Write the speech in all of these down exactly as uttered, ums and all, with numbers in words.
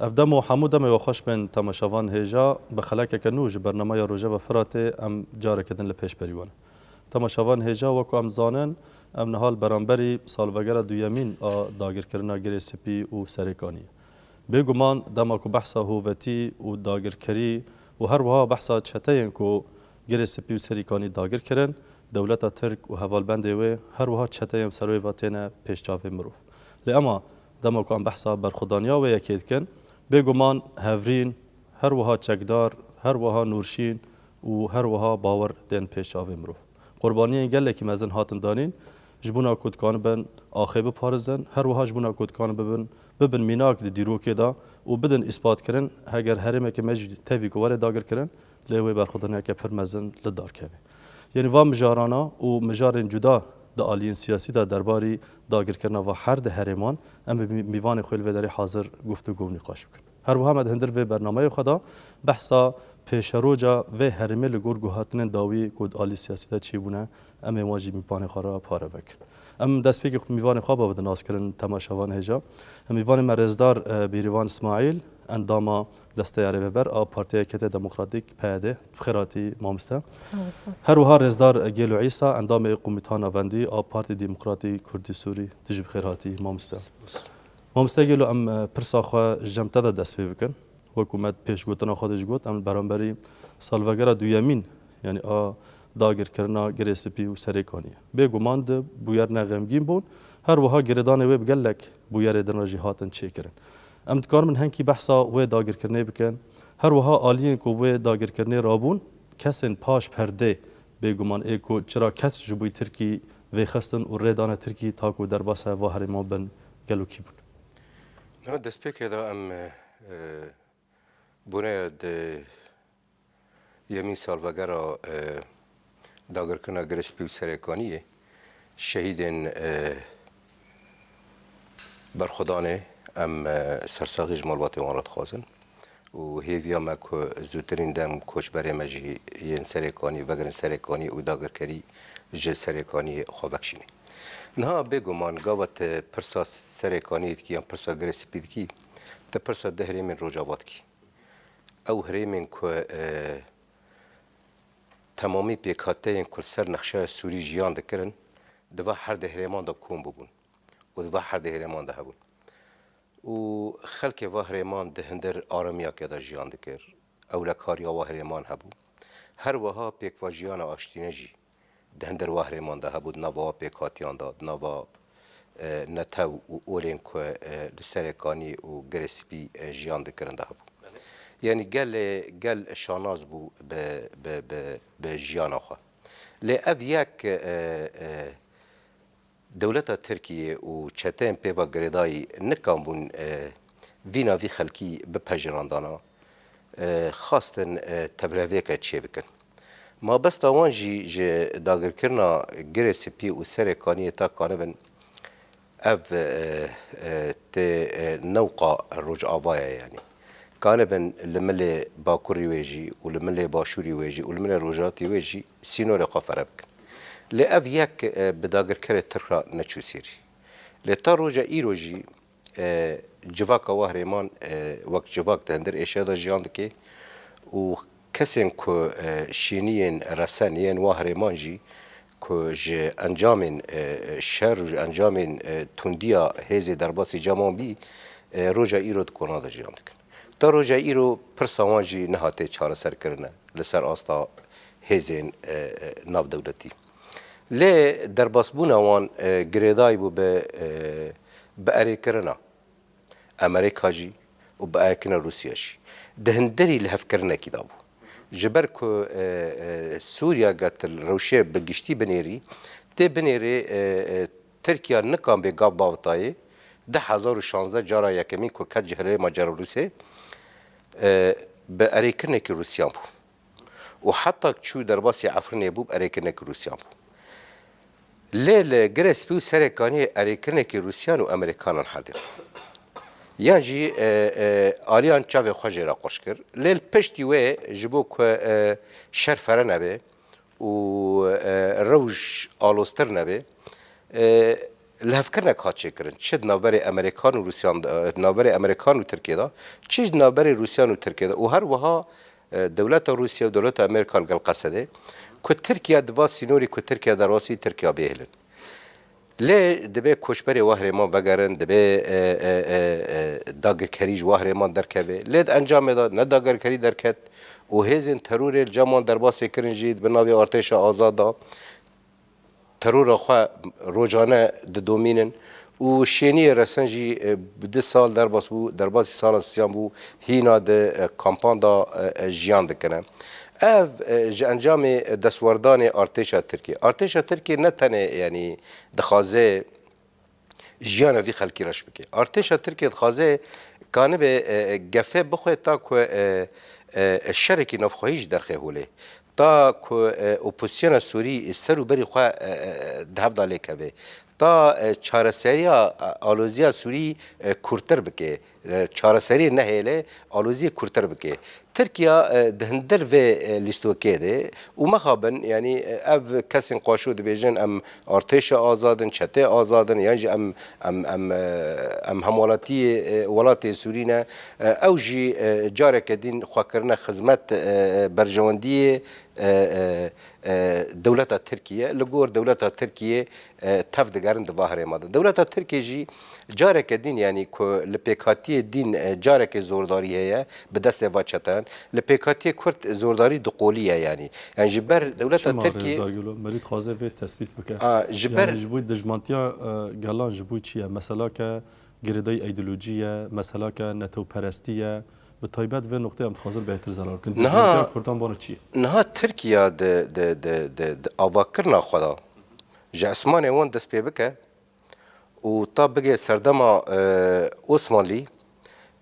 Ev dem û hemû demê we xweş bên temaşevan hêja, bi xelekeke nû ji bernameya Rojeva Firatê em careke din li pêşberî wan. Temaşevan hêja, wekû em zanin, em niha li beramberî salvegera duyemîn a dagirkirina Girê Spî û Serêkaniyê. Bêguman dema ku behsa hovetî û dagirkerî û her wiha behsa çeteyên ku Girê Spî û Serêkanî dagir kirin, dewleta Tirk û hevalbendê wê, her wiha çeteyên serwêva têne pêş çavê mirov. Lê ema dema ku em behsa berxwedaniya wê yekê dikin, bêguman Hevrîn, her wiha Çekdar, her wiha Nûrşîn û her wiha Bawer tên pêş çavê mirov. Qurbaniyên gelekî mezin hatin danîn, ji bona ku dikanibin axê biparizin, her wiha ji bona ku dikanibin, bibin mînak di dîrokê de û bidin îspat kirin, heger herêmeke me jî tevî ku were dagirkirin, lê wê berxwedaniyeke pir mezin li dar keve. Yanî va mijarana û mijarên cuda di aliyên siyasî de derbarî dagirkirina va her di herêman, em bi mî-, mîvanê xwe li vê derê hazir guftûgo û nîqaş bikin. Her wiha me di hundir vê bernameyê xwe de behsa pêşeroca vê herêmê li gor guhatinên dawî ku di alî siyasî de çêbûne, em ê wan jî mîvanê xwe re pare vekin. Em destpêkê mîvanê xwe bibidin naskirin temaşevan hêja. Mîvanê me rêzdar, e, Bêrîvan Îsmaîl, endama Desteya Rêveber a Partiya Yeketiya Demokratîk, P Y D. Bi xêr hatî, mamoste. Sağ ol, spas. Her wiha rêzdar Gêlo Îsa, endamê Komîta Navendî a Partî Demokratîk Kurdî Sûrî, tu jî bi xêr hatî, mamoste. Spas. Mamoste Gêlo, em, e, pirsa xwe ji cem te de dest pê bikin. Wekû me pêşgotina xwe de jî got, em li beramberî salvegera duyemîn, yanî a dagirkirina Girê Spî û Serêkaniyê. Bêguman di bûyer ne xemgîn bûn, her wiha girêdanê wê bi gelek bûyerê din re jî hatin çêkirin. Em dikarin hingî behsa wê dagirkirinê bikin. Her wiha aliyên ku wê dagirkirinê rabûn, kesên paş perdê, bêguman ê ku çira kes ji bo Tirkî vêxistin û rê dane Tirkî ta ku derbasa va herêman bin, gelo kî bûn? Niha destpêkê de em, e, boneya di yemîn salvegera, e, dagirkirina Girê Spî û Serêkaniyê şehîdên, e, berxwedanê em, e, sersaxî ji malbatê wan re dixwazin û hêviya me ku zûtirîn dem koçberê me jî yên Serêkanî vegerin Serêkanî û dagirkerî ji Serêkaniyê xwe vekişîne. Niha bêguman gava te pirsa Serêkaniyê dikî yan pirsa Girê Spî dikî, te pirsa di herêmên Rojava dikî. Ew herêmên ku, e, temamî pêkhateyên ku li ser nexşeya Sûrî jiyan dikirin, di va her di herêman de kom bûbûn û di va her di herêman de hebûn. Û xelkê va herêman di hundir aramiyakê de jiyan dikir. Ewlekariya va herêman hebû. Her wiha pêkvajiyana aştîne jî di hundir va herêman de hebû, di nava va pêkhatiyan de, di nava, e, netew û olên ku, e, li Serêkanî û Girê Spî, e, jiyan dikirin de hebû. Yanî gelê, gel şanaz bû bi, bi, bi, bi jiyana xwe. Lê ev yek, e, e, dewleta Tirkiyê û çeteyên pê ve girêdayî nikanbûn, e, vîna vî xelkî bipejirandana, e, xwastin, e, tevliheviyeke çêbikin. Mabesta wan jî ji dagirkirina Girê Spî û Serê Kaniyê ta kanibin ev, e, e, tê, e, newqa Rojava ye, yanî. Kanibin li milê Bakurî wê jî û li milê Başûrî wê jî û li milê Rojhilatî wê jî sînorê xwe fere bikin. Lê ev yek, e, bi dagirkerê Tirk re neçû sêrî. Lê ta roja îro jî, e, civaka wa herêman, e, wek civak di hundir êşe de jiyan dike û kesên ku, e, şêniyên resen yên wa herêman jî ku ji encamên, e, şer û ji encamên, e, tundiya hêzê derbasî ceman bî, e, roja îro di kona de jiyan dikin. Ta roja îro pirsa wan jî nehate çareserkirine li ser asta hêzên, e, e, navdewletî. Lê derbasbûna wan, e, girêdayî bû bi, e, bi erêkirina Amerîka jî û bi erêkirina Rûsya jî. Di hundirî lihevkirinekî de bû. Ji ber ku, e, e, Sûriya get li rewşê bi giştî binêrî, tê binêrê, e, e, Tirkiya nikan bê gav bavitayê, du hezar û şazdeh cara yekemîn ku ket ji herêma Cerablusê, e, bi erêkirinekî Rûsyan bû. Û heta çû derbasî Efrînê bû, bi erêkirinekî Rûsyan bû. Lê li Girê Spî û Serê Kaniyê erêkirinekî Rûsyan û Amerîkanan herdê bû. Yan jî, e, e, aliyan çavê xwe jê re qurş kir. Lê li piştî wê ji bo ku, e, şer fere nebe, û, e, rewş aloztir nebe, e, lihevkirinek hat çêkirin. Çi di navberê Amerîkan û Rûsyan de, di navberê Amerîkan û Tirkiyê de, çi ji navberê Rûsyan û Tirkiyê de û her wiha, e, dewleta Rûsya û dewleta Amerîka li gel qesedê ku Tirkiye di va sînorî ku Tirkiye derbasî Tirkiye bihêlin. Lê dibê koçberê wa herêman vegerin, dibê, e, e, e, e, dagirkerî ji wa herêman derkeve. Lê di encamê de ne dagirkerî derket û hêzên terorê li cem wan derbasê kirin jî di bin navê artêşa azad de terora xwe rojane didomînin û şêniyê resen jî, e, bi du sal derbas bû, derbasî sala siyan bû, hîna di, e, kampan de, e, e, jiyan dikine. Ev, e, ji encamê destwerdanê artêşa Tirkiyê. Artêşa Tirkiyê ne tenê, yanî, dixwaze jiyana vî xelkî reş bike. Artêşa Tirkiyê dixwaze kanibe, e, e, gefe bixwe ta ku, e, e, e, şerekî navxwehî ji derxê holê. Ta ku, e, opozisyona Sûrî ser û berî xwe, e, e, di hev de lêkeve. Ta, e, çareseriya, e, aloziya Sûrî, e, kûrtir bike. E, çareseriyê nehêle, aloziyê kûrtir bike. Tirkiye, e, di hindir vê, e, lîstokê de û mexabin, yanî, e, ev kesên qaşo dibêjin, em artêşa azad in, çetê azad in, yan jî em, em, em, e, em hemwelatiyê, e, welatê Sûrî ne. E, ew jî, e, careke din xwe kirine xizmet, e, e, berjewendiyê, e, e, e, dewleta Tirkiye. Li gor dewleta Tirkiye, e, tev digerin di va herêma de. Dewleta Tirkiye jî careke din, yanî ku li pêkhatiyê din, e, careke zordarî heye bi destê va çeteyan. Li pêkhatiyê Kurd zordarî diqoliye, yanî. Yanî ji ber dewleta Çima Tirkiye Rêzdar Gelo? Merî dixwaze vê tesbît bike. A, ji ber Yani ji bo dijmantiya, e, gelan ji bo çi ye? Mesela ke girêdayî îdeolojî ye, mesela ke netewperestî ye. Bi taybet vê noqteyê em dixwazin bêhtir zelal bikin. Niha Dijmantiya Kurdan bana çi ye? Niha Tirkiye di, di, di, di, di avakirina xwe de ji esmanê wan dest pê bike û ta bigê serdema, e, Osmanlî,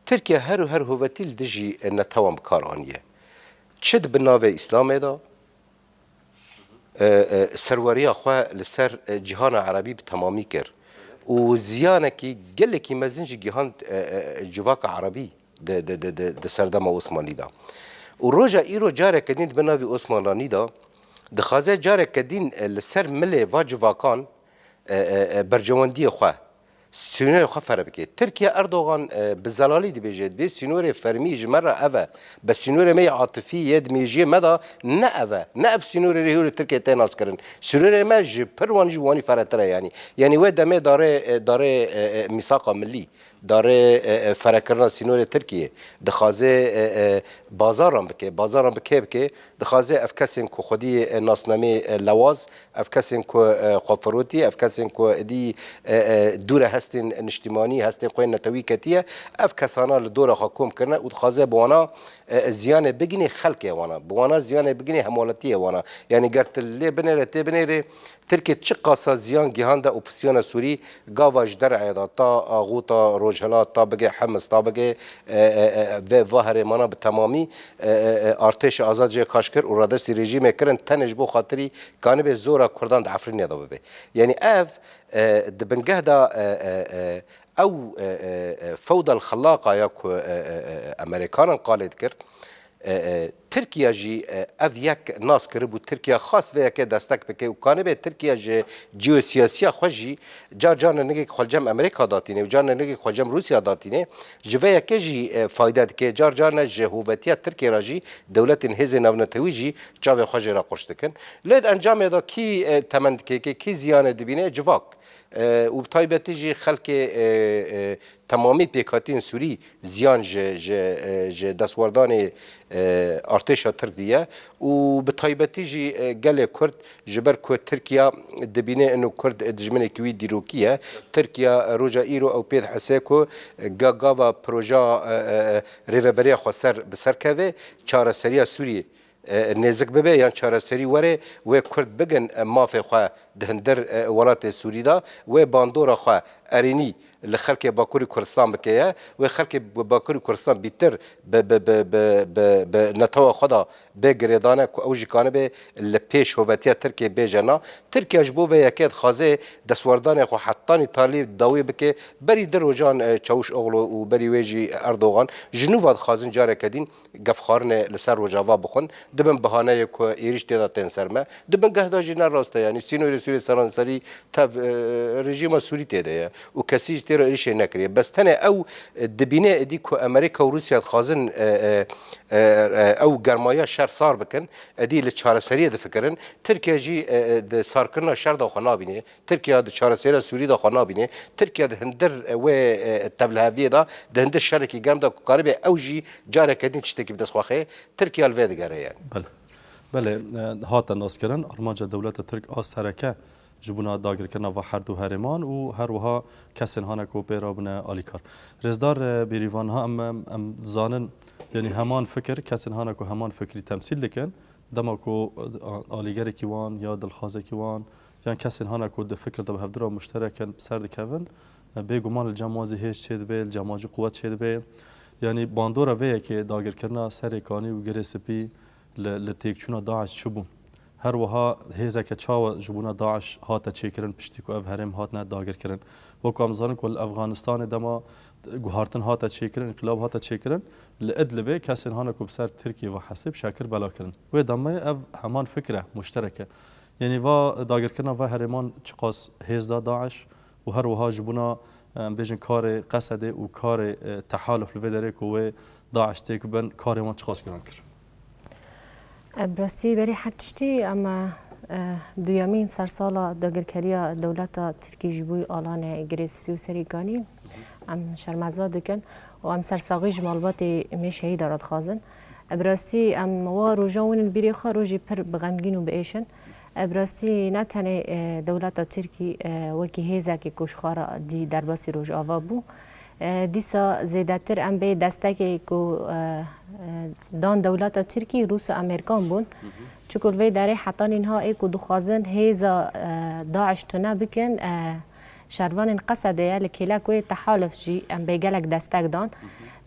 Tirkiye her û her hovetî li dijî netewan bi kar aniye. Çi di bin navê Îslamê de, e, e, serweriya xwe li ser, e, cîhana erebî bi temamî kir û ziyanekî gelekî mezin jî gihand, e, e, civaka erebî di, di, di, di, di serdema Osmanlî de. Û roja îro careke din di bin navê Osmanlanî de dixwaze careke din, e, li ser milê va civakan, e, e, e, berjewendiyê xwe, sînorê xwe fere bike. Tirkiye Erdogan, e, bi zelalî dibêje, dibê sînorê fermî ji me re ev e. Be sînorê me yê atifî yê di mêjiyê me de ne ev e. Ne ev sînorê rê hûrê Tirkiye tê naskirin. Sînorê me ji pir wan jî wanî feretir e yanî. Yanî wê demê darê, e, darê, e, e, mîsaka millî, darê, e, e, ferekirina sînorê Tirkiye. Dixwaze, e, e, bazaran bike. Bazaran bi kê bike? Dixwaze ev kesên ku xwedî, e, nasnameyê, e, lewaz, ev kesên ku, e, xwefirotî, ev kesên ku êdî, e, e, dûre hestên niştîmanî, hestên xwe yên netewî ketiye, ev kesana li dora xwe kom kirine û dixwaze bi wana, e, ziyanê bigînê xelkê wana, bi wana ziyanê bigînê hemwelatiyê wana. Yanî ger tu lê binêre, tê binêrê, Tirkiye çiqasa ziyan gihande opozîsyona Sûrî, gava ji derê de ta axûta Rojhilat, ta bigê Hemis, ta bigê, e, e, e, vê va herêmana bi temamî, e, e, e, artêşa azad jê kaş kir û radestî rejîmê kirin, tenê ji bo xatirî kanibê zora Kurdan di Efrînê de bibe. Yanî ev, e, di bingeh de, e, e, e, ew, e, e, e, fewda xelaqa ya ku, e, e, e, e, Amerîkanan qalê dikir, e, e, Tirkiye jî, e, ev yek nas kiribû, Tirkiye xwest vê yekê destek bike û kanibê Tirkiye ji ciyosiyasiya xwe jî car car ningek xwe li cem Amerîka datîne û car ningek xwe li cem Rûsya datîne, ji vê yekê jî, e, fayde dike, car car ne ji hovetiya Tirkiye re jî dewletên hêzên navnetewî jî çavê xwe jê re qurş dikin. Lê di encamê de kî, e, temen dikeke, kî ziyanê dibîne? Civak. E, û bi taybetî jî xelkê, e, e, temamî pêkhatiyên Sûrî ziyan ji, ji, e, ji destwerdanê, e, artêşa Tirk diye û bi taybetî jî, e, gelê Kurd, ji ber ku Tirkiye dibîne ino Kurd dijminekî wî dîrokî ye. Tirkiye roja îro ew pê dihese ku ga-, gava proja, e, e, e, rêveberiya xweser bi ser keve, çareseriya Sûriyê e, nêzik bibe yan çareserî were, wê Kurd bigin, e, mafê xwe di hindir, e, welatê Sûrî de, wê bandora xwe erênî li xelkê Bakurî Kurdistan bike ye, wê xelkê bi Bakurî Kurdistan bîtir bi, bi, bi, bi, bi, bi netewa xwe de bê girêdane ku ew jî kanibe li pêş hovetiya Tirkiyê bêje na. Tirkiye ji bo vê yekê dixwaze destwerdanê xwe hetanî talî dawî bike. Berî du rojan, e, Çavuşoglu û berî wê jî Erdogan ji nû ve dixwazin careke din gefxwarinê li ser Rojava bixwin, dibin bihaneyê ku êrîş tê de tên ser me. Di bingeh de jî ne rast e, yanî sînorê Sûriyê seranserî tev, e, rejîma Sûrî tê de ye û kesî jî tê re êrişê nekiriye. Bes tenê ew, e, dibîne êdî ku Amerîka û Rûsya dixwazin, e, e, e, e, ew germaya şer sar bikin, êdî li çareseriyê difikirin. Tirkiye jî, e, e, di sarkirina şer de xwe nabîne. Tirkiye di çareserîya Sûrî de xwe nabîne. Tirkiye di hindir, e, wê, e, tevliheviyê de, di hindir şerekî germ de ku karibe ew jî careke din tiştekî bi dest xwe xê. Tirkiye li vê digere yani. Belê. Belê, e, hate naskirin, armanca dewleta Tirk a sereke ji bona dagirkirina va her du herêman û her wiha kesên hane ku pê re bine alîkar. Rêzdar, e, Bêrîvan, ha em, em, em dizanin, yanî heman fikir, kesên hane ku heman fikrî temsîl dikin, dema ku, e, alîgerekî wan ya dilxwazekî wan, yan kesên hane ku di fikir de bi hevdira muşterek in, bi ser dikevin, e, bêguman li cem wan zî hêz çêdibe, li cem wan jî quwet çêdibe. Yanî bandora vê yekê dagirkirina Serê Kanî û Girê Spî li, li têkçûna DAIŞ çi bû? Her wiha hêzeke çawa ji bona DAIŞ hate çêkirin piştî ku ev herêm hatine dagirkirin? Wek ku em zanin ku li Efxanistanê dema guhartin hate çêkirin, înqilab hate çêkirin, li Idlibê kesên hane ku bi ser Tirkiyê ve hesib şekir bela kirin. Wê demê ev heman fikr e, muşterek e. Yanî va dagirkirina va herêman çiqas hêz da DAIŞ û her wiha ji bona, em bêjin, karê Qesedê û karê, e, tehaluf li vê derê ku wê DAIŞ têk bin, karê wan çiqas giran kir? E, bi rastî berî her tiştî em, e, duyemîn sersala dagirkeriya dewleta Tirkî ji bo alanê Girê Spî û Serî Kanî em şermeza dikin û em sersaxî ji malbatê mê şehîda re dixwazin. E, bi rastî em wa rojan winin bîrê xwe, rojî pir bi xemgîn û bi êş in. E, bi rastî ne tenê, e, dewleta Tirkî, e, wekî hêzekê ku ji xwe re dî derbasî Rojava bû. E, dîsa zêdetir em bê destekê ku, e, e, dan dewleta Tirkî, Rûs û Amerîkan bûn. Çiku li vê derê heta nînha ê ku dixwazin hêza, e, DAIŞ tune bikin, e, şervanên Qesedê ye, li kêlek wê tehaluf jî em bê gelek destek dan.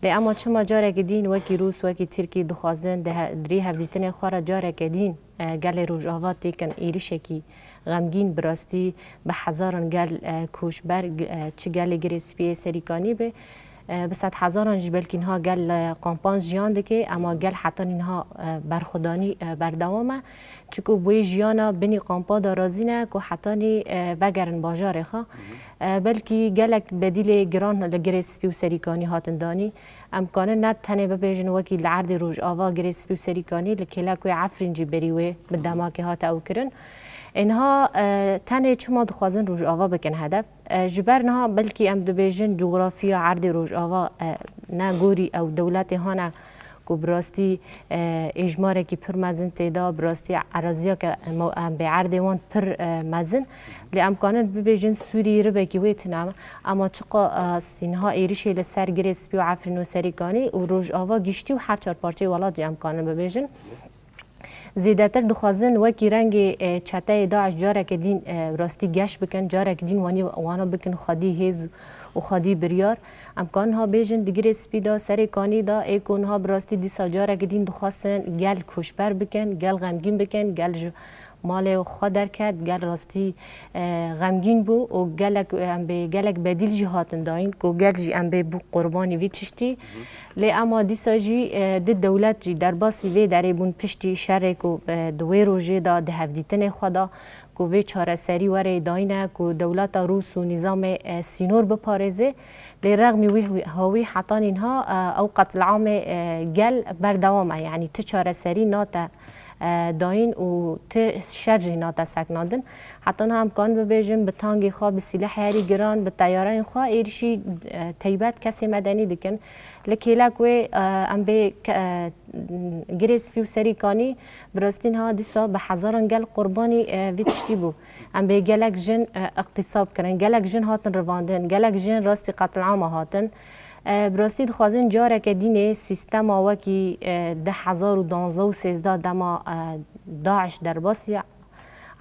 Lê ema çima carekî dîn wekî Rûs, wekî Tirkî dixwazin di he-, di rî hevdîtinê xwe re careke dîn, e, gelê Rojava têkin êrişekî xemgîn, bi rastî bi hezaran gel, e, koçber, g-, e, çi gelê Girê Spiyê Serîkanî be, e, bi sed hezaran jî belkî niha gel, e, kampan jiyan dike, ema gel heta nîha, e, berxwedanî, e, berdewam e. Çiku bi wê jiyana binî kampa de razî ne ku hetanî, e, vegerin bajarê xwe. E, belkî gelek bedîlê giran li Girê Spî û Serîkanî hatin danî. Em kanin ne tenê bibêjin wekî li erdê Rojava, Girê Spî û Serîkanî, li kêlek wê Efrîn jî berî wê bi demakê hate ew kirin. Ê niha, e, tenê çima dixwazin Rojava bikin hedef? E, ji ber niha belkî em dibêjin cografiya erdê Rojava, e, ne gorî ew dewletê hane ku bi rastî, e, êjmarekî pir mezin tê de, bi rastî eraziyeke em, em bê erdê wan pir, e, mezin. Lê em kanin bibêjin Sûrî ribekî wê tune, ema çiqa, e, sînha êrişê li ser Girê Spî û Efrîn û Serîkanî û Rojava giştî û her çar parçeyê welat jî em kanin bibêjin. Zêdetir dixwazin wekî rengê, e, çeteyê DAIŞ careke dîn, e, rastî geş bikin, careke dîn wanî, wana bikin xwedî hêz û xwedî biryar. Em ka niha bêjin di Girê Spî de, Serê Kanî de, ê ku niha bi rastî dîsa careke dîn dixwestin gel koçber bikin, gel xemgîn bikin, gel ji malê xwe derket, gel rastî, e, xemgîn bû û gelek, em bê gelek bedîl jî hatin dayîn ku gel jî em bê bû qurbanî vî tiştî. Lê ema dîsa jî, e, di dewlet jî derbasî vê derê bûn piştî şerê ku, e, di wê rojê de di hevdîtinê xwe de ku vê çareserî were dayîne ku dewleta Rûs û nîzamê, e, sînor biparêze. Lê rexmî wî hawî heta nînha, e, ew qetliamê, e, gel berdewam e. Yanî ti çareserî nate, e, dayîn û ti şer jî nate seknandin. Heta niha em karin bibêjin bi tangê xwe, bi sîlehê herî giran, bi teyareyên xwe êrişî, e, teybet kesê medenî dikin. Li kêlek wê, e, em bê ke-, e, Girê Spî û Serî Kanî bi rastî niha dîsa bi hezaran gel qurbanî, e, vî tiştî bû. Em bê gelek jin, e, îxtîsab kirin, gelek jin hatin rivandin, gelek jin rastî qetlama hatin. E, bi rastî dixwazin careke dînê sîstema wekî, e, du hezar û duwazdeh û sêzdeh dema, e, DAIŞ derbasî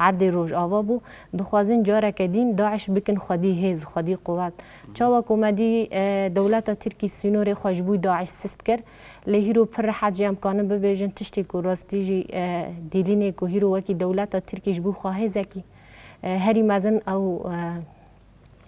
erdê Rojava bû, dixwazin careke dîn DAIŞ bikin xwedî hêz, xwedî quwet. Çawa ku me dî, e, dewleta Tirkî sînorê xwe ji bo DAIŞ sist kir, lê hîro pir rehet jî em kanin bibêjin tiştê ku rastî jî, e, dîlînê ku hîro wekî dewleta Tirkî ji bo xwe hêzekî, e, herî mezin ew,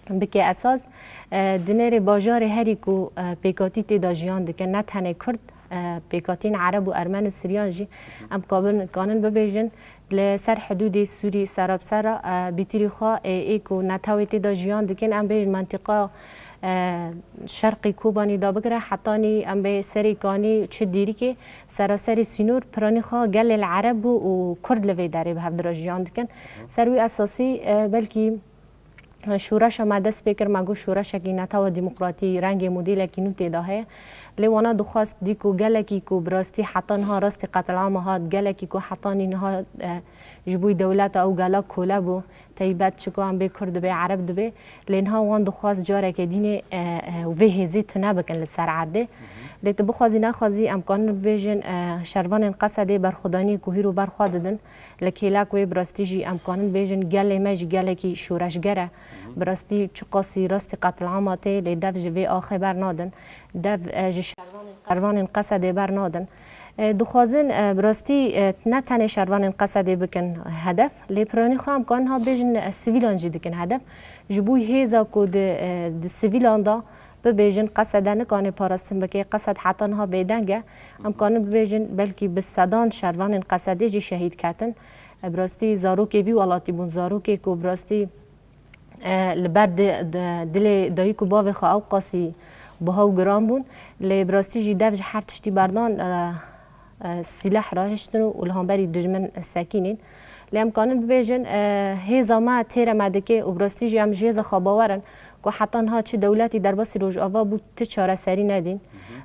e, bike esas. E, di nêrê bajarê herî ku, e, pêkhatî tê de jiyan dike, ne tenê Kurd, e, pêkhatîn Ereb û Ermen û Siryan jî em kabin-, kanin bibêjin li ser hidûdê Sûrî serabser re, e, bîtirî xwe, e, ê ku netewê tê de jiyan dikin, em bêjin mentiqa, e, şerqî Kobanî da bigire hetanî em bê serê kanî çi dêrikê seraserî sînor piranî xwe gelê li Ereb bû û Kurd li vê derê bi hev dira jiyan dikin. Ser wî esasî, e, belkî Şoreşa me dest pê kir, me got şoreşekî netewa demokratî, rengê modêlekî nû tê de heye. Lê wana dixwest dî ku gelekî ku bi rastî heta niha rastî qetilama hat, gelekî ku heta nî niha, e, ji bo dewleta ew gela kole bû, teybet çi ku em bê Kurd dibe, Ereb dibe. Lê niha wan dixwest careke dînê, e, e, vê hêzê tune bikin li ser erdê. Lê tu bixwazî nexwazî em kanin bibêjin, e, şervanên Qesedê berxwedaniyê ku hîro berxwe didin. Li kêlek wê bi rastî jî em kanin bêjin gelê me jî gelekî şoreşger e. Bi rastî çiqasî rastî qetilama tê, lê dev ji vê axê bernadin. Dev, e, ji şervanên, şervanên Qesedê bernadin. E, dixwazin, e, bi rastî, e, ne tenê şervanên Qesedê bikin hedef, lê piranî xwe em kanin ha bêjin, e, sivîlan jî dikin hedef. Ji bo hêza ku di, e, di sivîlan de bibêjin Qesede nikane parastin bike, Qesed heta niha bêdeng e. Em kanin bibêjin belkî bi sedan şervanên Qesedê jî şehîd ketin. E, bi rastî zarokê vî welatî bûn, zarokê ku bi rastî, e, li ber di-, di-, dilê dayik û bavê xwe ew qasî biha û giran bûn. Lê bi rastî jî dev ji her tiştî berdan, e, e, sîleh rahiştin û li hemberî dijmin sekînîn. Lê em kanin bibêjin, e, hêza me têre me dike û bi rastî jî em ji hêza xwe bawer in ku heta niha çi dewletî derbasî Rojava bû, ti çareserî nedîn.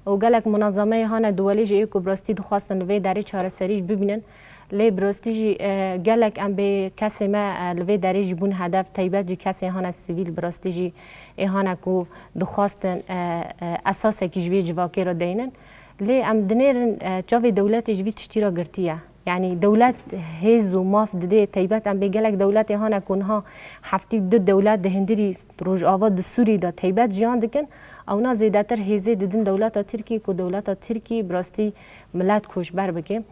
Û gelek munezemeyê hane duwelî jî ê ku bi rastî dixwestin li vê derê çareserî bibînin. Lê bi rastî jî, e, gelek em bê kesê me, e, li vê derê jî bûn hedef, teybet jî kesê hane sivîl bi rastî jî ê hane ku dixwestin, e, e, esasekî ji vê civakê re deynin. Lê em dinêrin, e, çavê dewletê ji vî tiştî re girtiye. Yanî dewlet hêz û maf didê, teybet em bê gelek dewletê hane ku niha heftî du dewlet di hindirî Rojava di Sûrî de teybet jiyan dikin. Ewna zêdetir hêzê didin dewleta Tirkî ku dewleta Tirkî bi rastî milet koçber bike.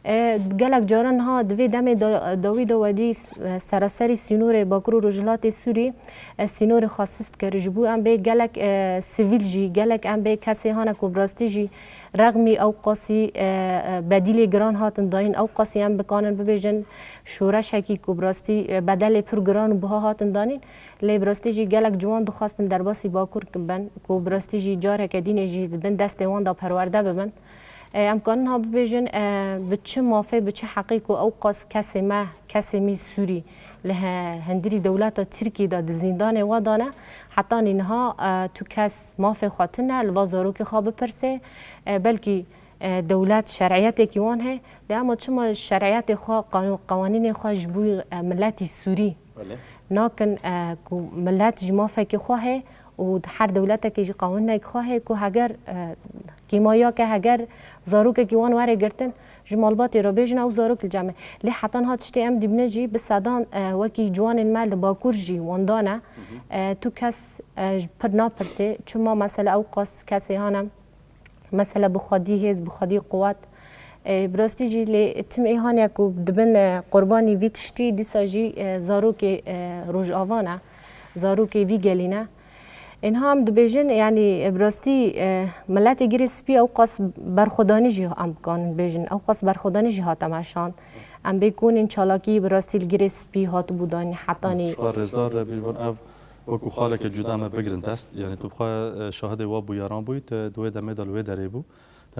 E, gelek caran niha di vê demê da-, dawî de wedî s-, e, seraserî sînorê Bakur û Rojhilatê Sûrî, e, sînorê xwe sist kir. Ji bo em bê gelek, e, sivîl jî, gelek em bê kesê hane ku bi rastî jî rexmî ew qasî, e, e, bedîlê giran hatin dayîn, ew qasî em bikanin bibêjin şoreşekî ku bi rastî, e, bedelê pir giran û biha hatin danîn. Lê bi rastî jî gelek ciwan dixwestin derbasî Bakur bibin, ku bi rastî jî careke dînê jî di bin destê wan de perwerde bibin. E, em kanin ha bibêjin, e, bi çi mafê, bi çi heqî ku ew qas kesê me, kesê me Sûrî li he-, hindirî dewleta Tirkî de di zîndanê we de ne, hetanî niha, e, tu kes mafê xwe tune li va zarokê xwe bipirse, e, belkî, e, dewlet şer'iyetekî wan heye, lê ema çima şer'iyetê xwe, qanûn, qewanînê xwe ji bo, e, miletî Sûrî Belê. nakin, e, ku milet ji mafekê xwe heye û di her dewletekê jî qanûnek xwe heye ku heger, e, kêmayiyeke heger zarokekî wan were girtin, ji malbatê re bêjin ew zarok li cem e. Lê heta niha tiştê em dibîne jî bi sedan, e, wekî ciwanên me li Bakur jî wenda ne. E, tu kes, e, ji pir napirsê, çima mesela ew qas kesê hane, mesela bi xwedî hêz, bi xwedî quwet. E, bi rastî jî lê tim ê hane ku dibin, e, qurbanî vî tiştî, dîsa jî, e, zarokê, e, Rojava ne, zarokê vî gelî ne. Ê niha em dibêjin, yanî, e, bi rastî, e, miletê Girê Spî ew qas berxwedanî jî em kanin bêjin, ew qas berxwedanî jî hate meşand. Em bê konên çalakî bi rastî li Girê Spî hatibû danî, hetanî. Ji xwe rêzdar, e, Bîrvan, ev wekû xaleke cuda me bigirin dest. Yanî tu bi xwe, e, şahidê wa bûyeran bûyî, tu di wê demê de li wê derê bû.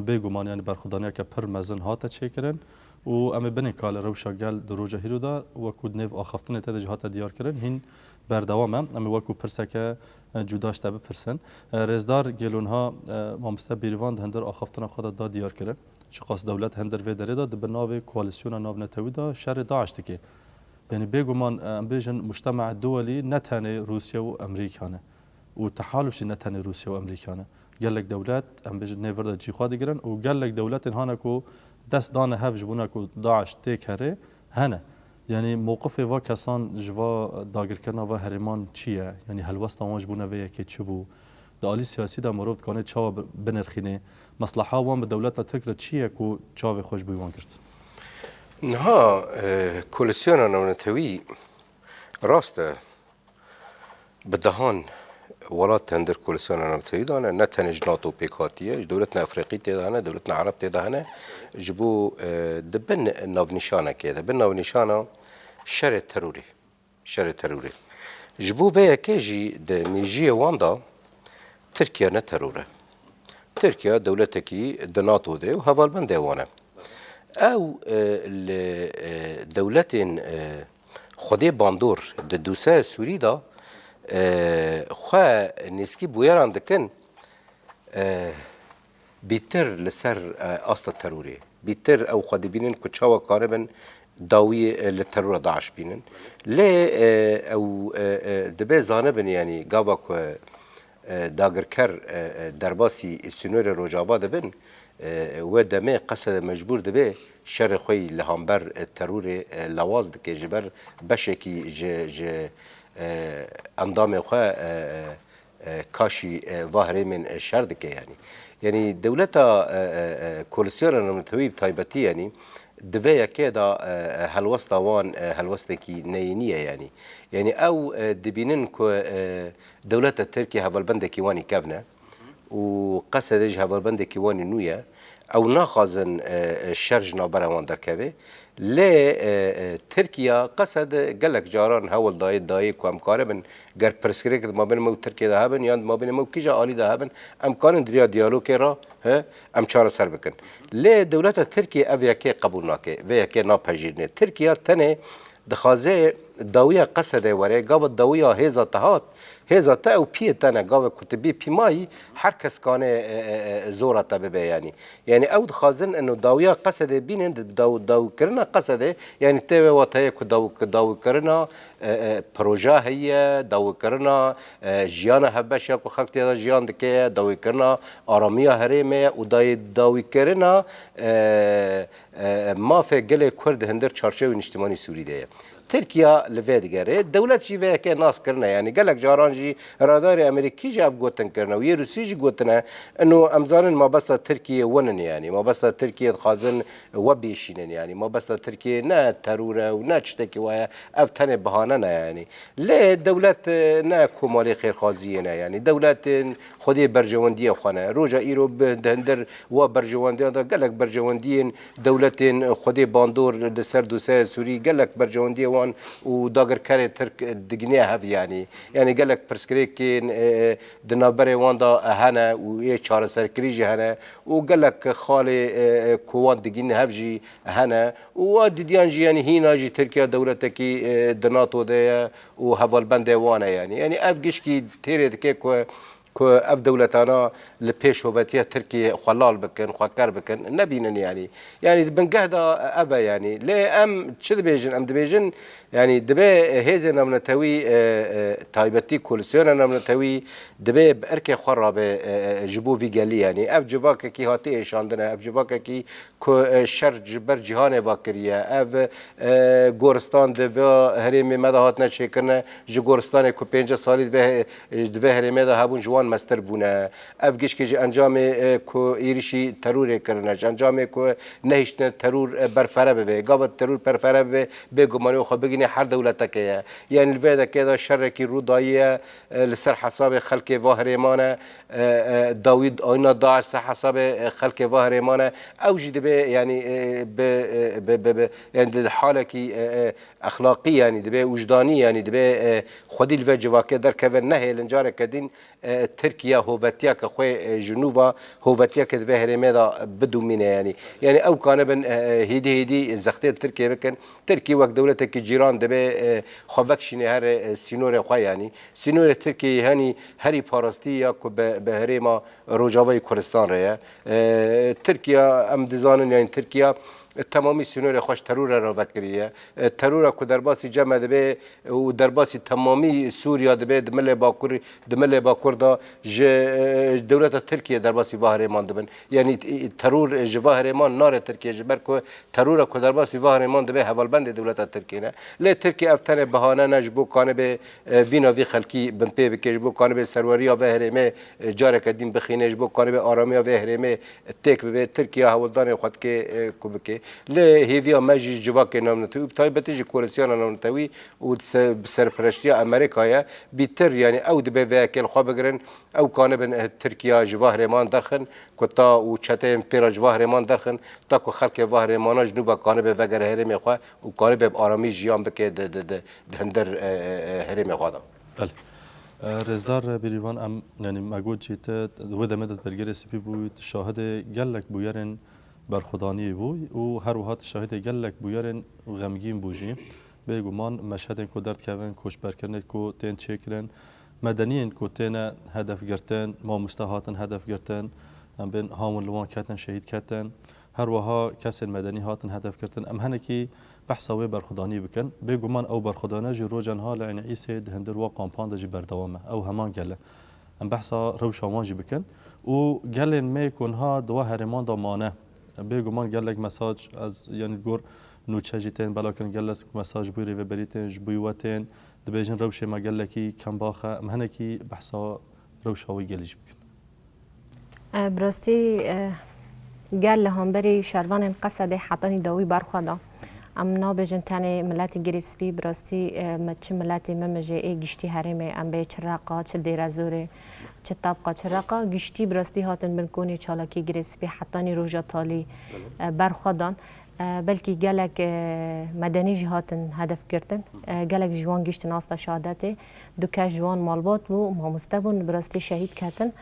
Bêguman, yanî berxwedaniyeke pir mezin hate çêkirin û em ê binê ka li rewşa gel di roja hîro de wekû di nêv axaftinê te de jî hate diyarkirin, hîn berdewam e. Em ê wekû pirseke, e, cuda ji te bipirsin. E, rêzdar, gelo niha, e, mamoste Bêrîvan di hindir axaftina xwe de da diyarkirin, çiqas dewlet hindir vê derê de di bin navê koalîsyona navnetewî de şerê DAIŞ dike. Yanî bêguman, e, em bêjin mujtema duwelî ne tenê Rûsya û Amerîka ne. Û tehaluf jî ne tenê Rûsya û Amerîka ne. Gelek dewlet, em bêjin, nêvir de cî xwe digirin û gelek dewletên hane ku dest dane hev ji bona ku DAIŞ têk herê, hene. Yanî mewqifê va kesan ji va dagirkirina va herêman çi ye? Yanî helwesta wan ji bona vê yekê çi bû? Di alî siyasî de mirov dikane çawa bi-, binirxîne? Mesleha wan bi dewleta Tirk re çi ye ku çavê xwe ji bo wan girt? Niha, e, koalîsyona navnetewî rast e. Bi dehan welat hindir koalisyona navnetewî de ne, ne tenê ji NATO pêk hatiye, ji dewletên Efrîqî tê de hene, dewletên Ereb tê de hene, ji bo, e, di bin navnîşanekê de, bin navnîşana şerê terorê, şerê terorê. Ji bo vê yekê jî di mêjiyê wan de Tirkiye ne teror e. Tirkiye dewletekî di NATO de û hevalbendê wan e. Ew, e, li, e, dewletên, e, xwedê bandor di dosyeya Sûrî de, e, xwe nêzkî bûyeran dikin, e, bîtir li ser, e, asta terorê. Bîtir ew xwe dibînin ku çawa karibin dawî, e, li terora DAIŞ bînin. Lê, e, ew, e, e, dibe zanibin, yanî gava ku, e, dagirker, e, e, derbasî sînorê Rojava dibin, e, wê demê Qesede mecbûr dibe şerê xwe yî li hember, e, terorê, e, lawaz dike, ji ber beşekî ji, ji, e, endamê xwe, e, e, e, kaşî, e, va herêmên, e, şer dike, yanî. Yanî dewleta, e, e, e, koalisyona navnetewî bi taybetî, yanî di vê yekê de, e, e, helwesta wan, e, helwestekî neyînî ye, yanî. Yanî ew, e, dibînin ku, e, dewleta Tirkiye hevalbendekî wan î kevn e û Qesede jî hevalbendekî wan î nû ye. Ew naxwazin, e, e, şer ji navbera wan derkeve. Lê, e, e, Tirkiye Qesede gelek caran hewl dayê, dayê ku em karibin, ger pirsgirêk di mabêna me û Tirkiye de hebin, yan di mabêna me û kîja alî de hebin, em karin di riya diyalogê re, he, em çareser bikin. Lê dewleta Tirkiye ev yekê qebûl nake, vê yekê napejirîne. Tirkiye tenê dixwaze dawiya Qesede were, gava dawiya hêza te hat, hêza te ew piyê te ne, gava ku tu bî pîmayî, her kes kane, e, e, e, zora te bibe, yanî. Yanî ew dixwazin eno dawiya Qesedê bînin, di daw-, dawikirina Qesedê, yanî tê wê wateyê ku daw-, dawikirina, e, e, proja heye, dawikirina, e, jiyana hevbeş ya ku xelk tê de jiyan dike ye, dawikirina aramiya herêmê ye û dayê dawikirina, e, e, mafê gelê Kurd hindir çarçewê niştimanî Sûrî de ye. Tirkiye li vê digere. Dewlet jî vê yekê nas kirine. Yanî gelek caran jî radarê Amerîkî jî ev gotin kirine û yê Rûsî jî gotine. Ino em zanin mabesta Tirkiyê win in, yanî mabesta Tirkiyê dixwazin we bêşînin, yanî mabesta Tirkiyê ne teror e û ne tiştekî waye. Ev tenê bahane ne, yanî. Lê dewlet, e, ne komalê xêrxwaziyê ne, yanî dewletên xwedê berjewendiyê xwe ne. Roja îro bi di hindir wa berjewendiyan de gelek berjewendiyên dewletên xwedê bandor li ser dosyeya Sûrî, gelek berjewendiyê wan û dagirkerê Tirk digine hev, yanî. Yanî gelek pirsgirêkên, e, di navberê wan de hene û ê çareserkirî jî hene û gelek xalê, e, e, ku wan digînin hev jî hene û wa didiyan jî, yanî hîna jî Tirkiye dewletekî, e, di NATO de ye û hevalbendê wan e, yanî. Yanî ev gişkî têrê dike ku ku ev dewletana li pêş hovetiya Tirkiyê xwe lal bikin, xwe ker bikin, nebînin, yanî. Yanî di bingeh de ev e, yanî. Lê em çi dibêjin? Em dibêjin, yanî dibe hêzên navnetewî, e, e, taybetî koalisyona navnetewî dibe bi erkê xwe rabe, e, e, ji bo vî gelî, yanî. Ev civakekî hatî êşandin e, ev civakekî ku, e, şer ji ber cîhanê ve kiriye. Ev, e, goristan di vê herêmê me de hatine çêkirine, ji goristanê ku pêncî salî di vê, di vê herêmê de hebûn, ji wan mestir bûne. Ev gişkê ji encamê, e, ku êrişî terorê kirine, ji encamê ku nehiştine teror, e, berfere bibe. Gava teror berfere bibe, bêgumanî xwe bigihîne her dewleteke ye. Yanî li vê dekê de şerekî rû dayiye, e, li ser hesabê xelkê va herêman e, e, e, dawî ayna DAIŞ ser hesabê, e, xelkê va herêman e. Ew jî dibe, yanî, e, bi, e, bi, bi, bi, yanî di halekî, e, e, exlaqî, yanî dibe wijdanî, yanî dibe, e, xwedî li vê civakê derkeve, nehêlin careke din, e, Tirkiye hovetiyeke xwe, e, ji nû ve hovetiyeke di vê herêmê de bidomîne, yanî. Yanî ew kanibin, e, e, hêdî hêdî zextê Tirkiye bikin. Tirkiye wek dewletekî cîran dibe, e, xwe vekişîne her, e, sînorê xwe, yanî. Sînorê Tirkiyeyê henî herî parastî ya ku bi, bi herêma Rojavayê Kurdistan re ye. E, Tirkiye, em dizanin, yanî Tirkiye, e, temamî sînorê xwe ji terorê re vekiriye. E, terora ku derbasî cem e dibe û derbasî temamî Sûriya dibe, di milê Bakur, di milê Bakur de ji, e, dewleta Tirkiye derbasî va herêman dibin. Yanî, e, teror ji va herêman nare Tirkiye, ji ber ku terora ku derbasî va herêman dibe hevalbendê dewleta Tirkiye ne. Lê Tirkiye ev tenê bahane ne ji bo kanibe, e, vîna vî xelkî binpê bike, ji bo kanibe serweriya vê herêmê, e, careke din bixîne, ji bo kanibe aramiya vê herêmê têk bibe. Tirkiye hewldanê xwe dike, e, ku bike. Li hêviya me jî civakê navnetewî, bi taybetî jî koalisyona navnetewî û di se-, bi serpereştiya Amerîkayê bîtir, yanî ew dibe vê yekê li xwe bigirin, ew kanibin, eh, Tirkiya ji va herêman derxin, ku ta û çeteyên pêra ji va herêman derxin, ta ku xelkê va herêmana ji nû ve kanibe vegere herêmê xwe û kanibe bi aramî jiyan bike di, di, di, di hundir, eh, eh, eh, herêmê xwe de. Belê. Eh, Rêzdar, eh, Bêrîvan, em, yanî me got jî te, di wê demê de Dergêrê Spî bûyî, tu şahidê gelek bûyerên berxwedaniyê bûyî û her wiha tu şahidê gelek bûyerên xemgîn bû jî. Bêguman meşhedên ku derdikevin, koçberkirinê ku tên çêkirin, medeniyên ku têne hedefgirtin, mamoste hatin hedefgirtin, em bên hawin li wan ketin, şehîd ketin. Her wiha kesên medenî hatin hedefgirtin. Em hinekî behsa wê berxwedaniyê bikin. Bêguman ew berxwedane jî roja niha li Eyn Îsê di hundir wa kampan de jî berdewam e. Ew heman gel e. Em behsa rewşa wan jî bikin. Û gelên me ku niha di wa herêman de mane. Bêguman gelek mesaj ez, yanî, li gor nûçe jî tên belakirin, gelek mesaj ji bo rêveberî tên, ji bo we tên. Dibêjin rewşê me gelekî kembax e. Em hinekî behsa rewşa wê gelî jî bikin. E, bi rastî, e, gel li hemberî şervanên Qesedê hetanî dawî berxwe da. Em nabêjin tenê miletî Girê Spî, bi rastî, e, me çi miletî me, me jê ê giştî herêmê, em bê çi Reqa, çi Dêrezorê, çi Tebqa, çi Reqa, giştî bi rastî hatin bin konê çalakî Girê Spî hetanî roja talî, e, berxwe dan. E, belkî gelek, e, medenî jî hatin hedef girtin. E, gelek ji wan giştin asta şehadetê. Du kes ji wan malbat bû, mamoste bûn, bi rastî şehîd ketin.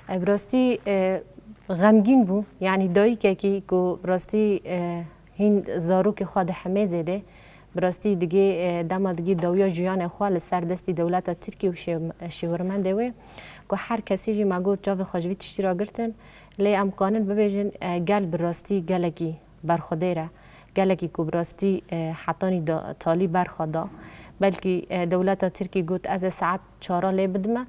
E, bi rastî, e, xemgîn bû. Yanî dayikekî ku bi rastî, e, hîn zarokê xwe dihemê zêdê. Bi rastî digê, e, dema digê dawiya jiyanê xwe li ser destî dewleta Tirkî û şê-, şêwirmendê wê, ku her kesî jî me got çavê xwe ji vî tiştî re girtin. Lê em kanin bibêjin, e, gel bi rastî gelekî berxwedêr e. Gelekî ku bi rastî, e, hetanî da, talî berxwe da. Belkî, e, dewleta Tirkî got, ez ê saet çara lê bidime.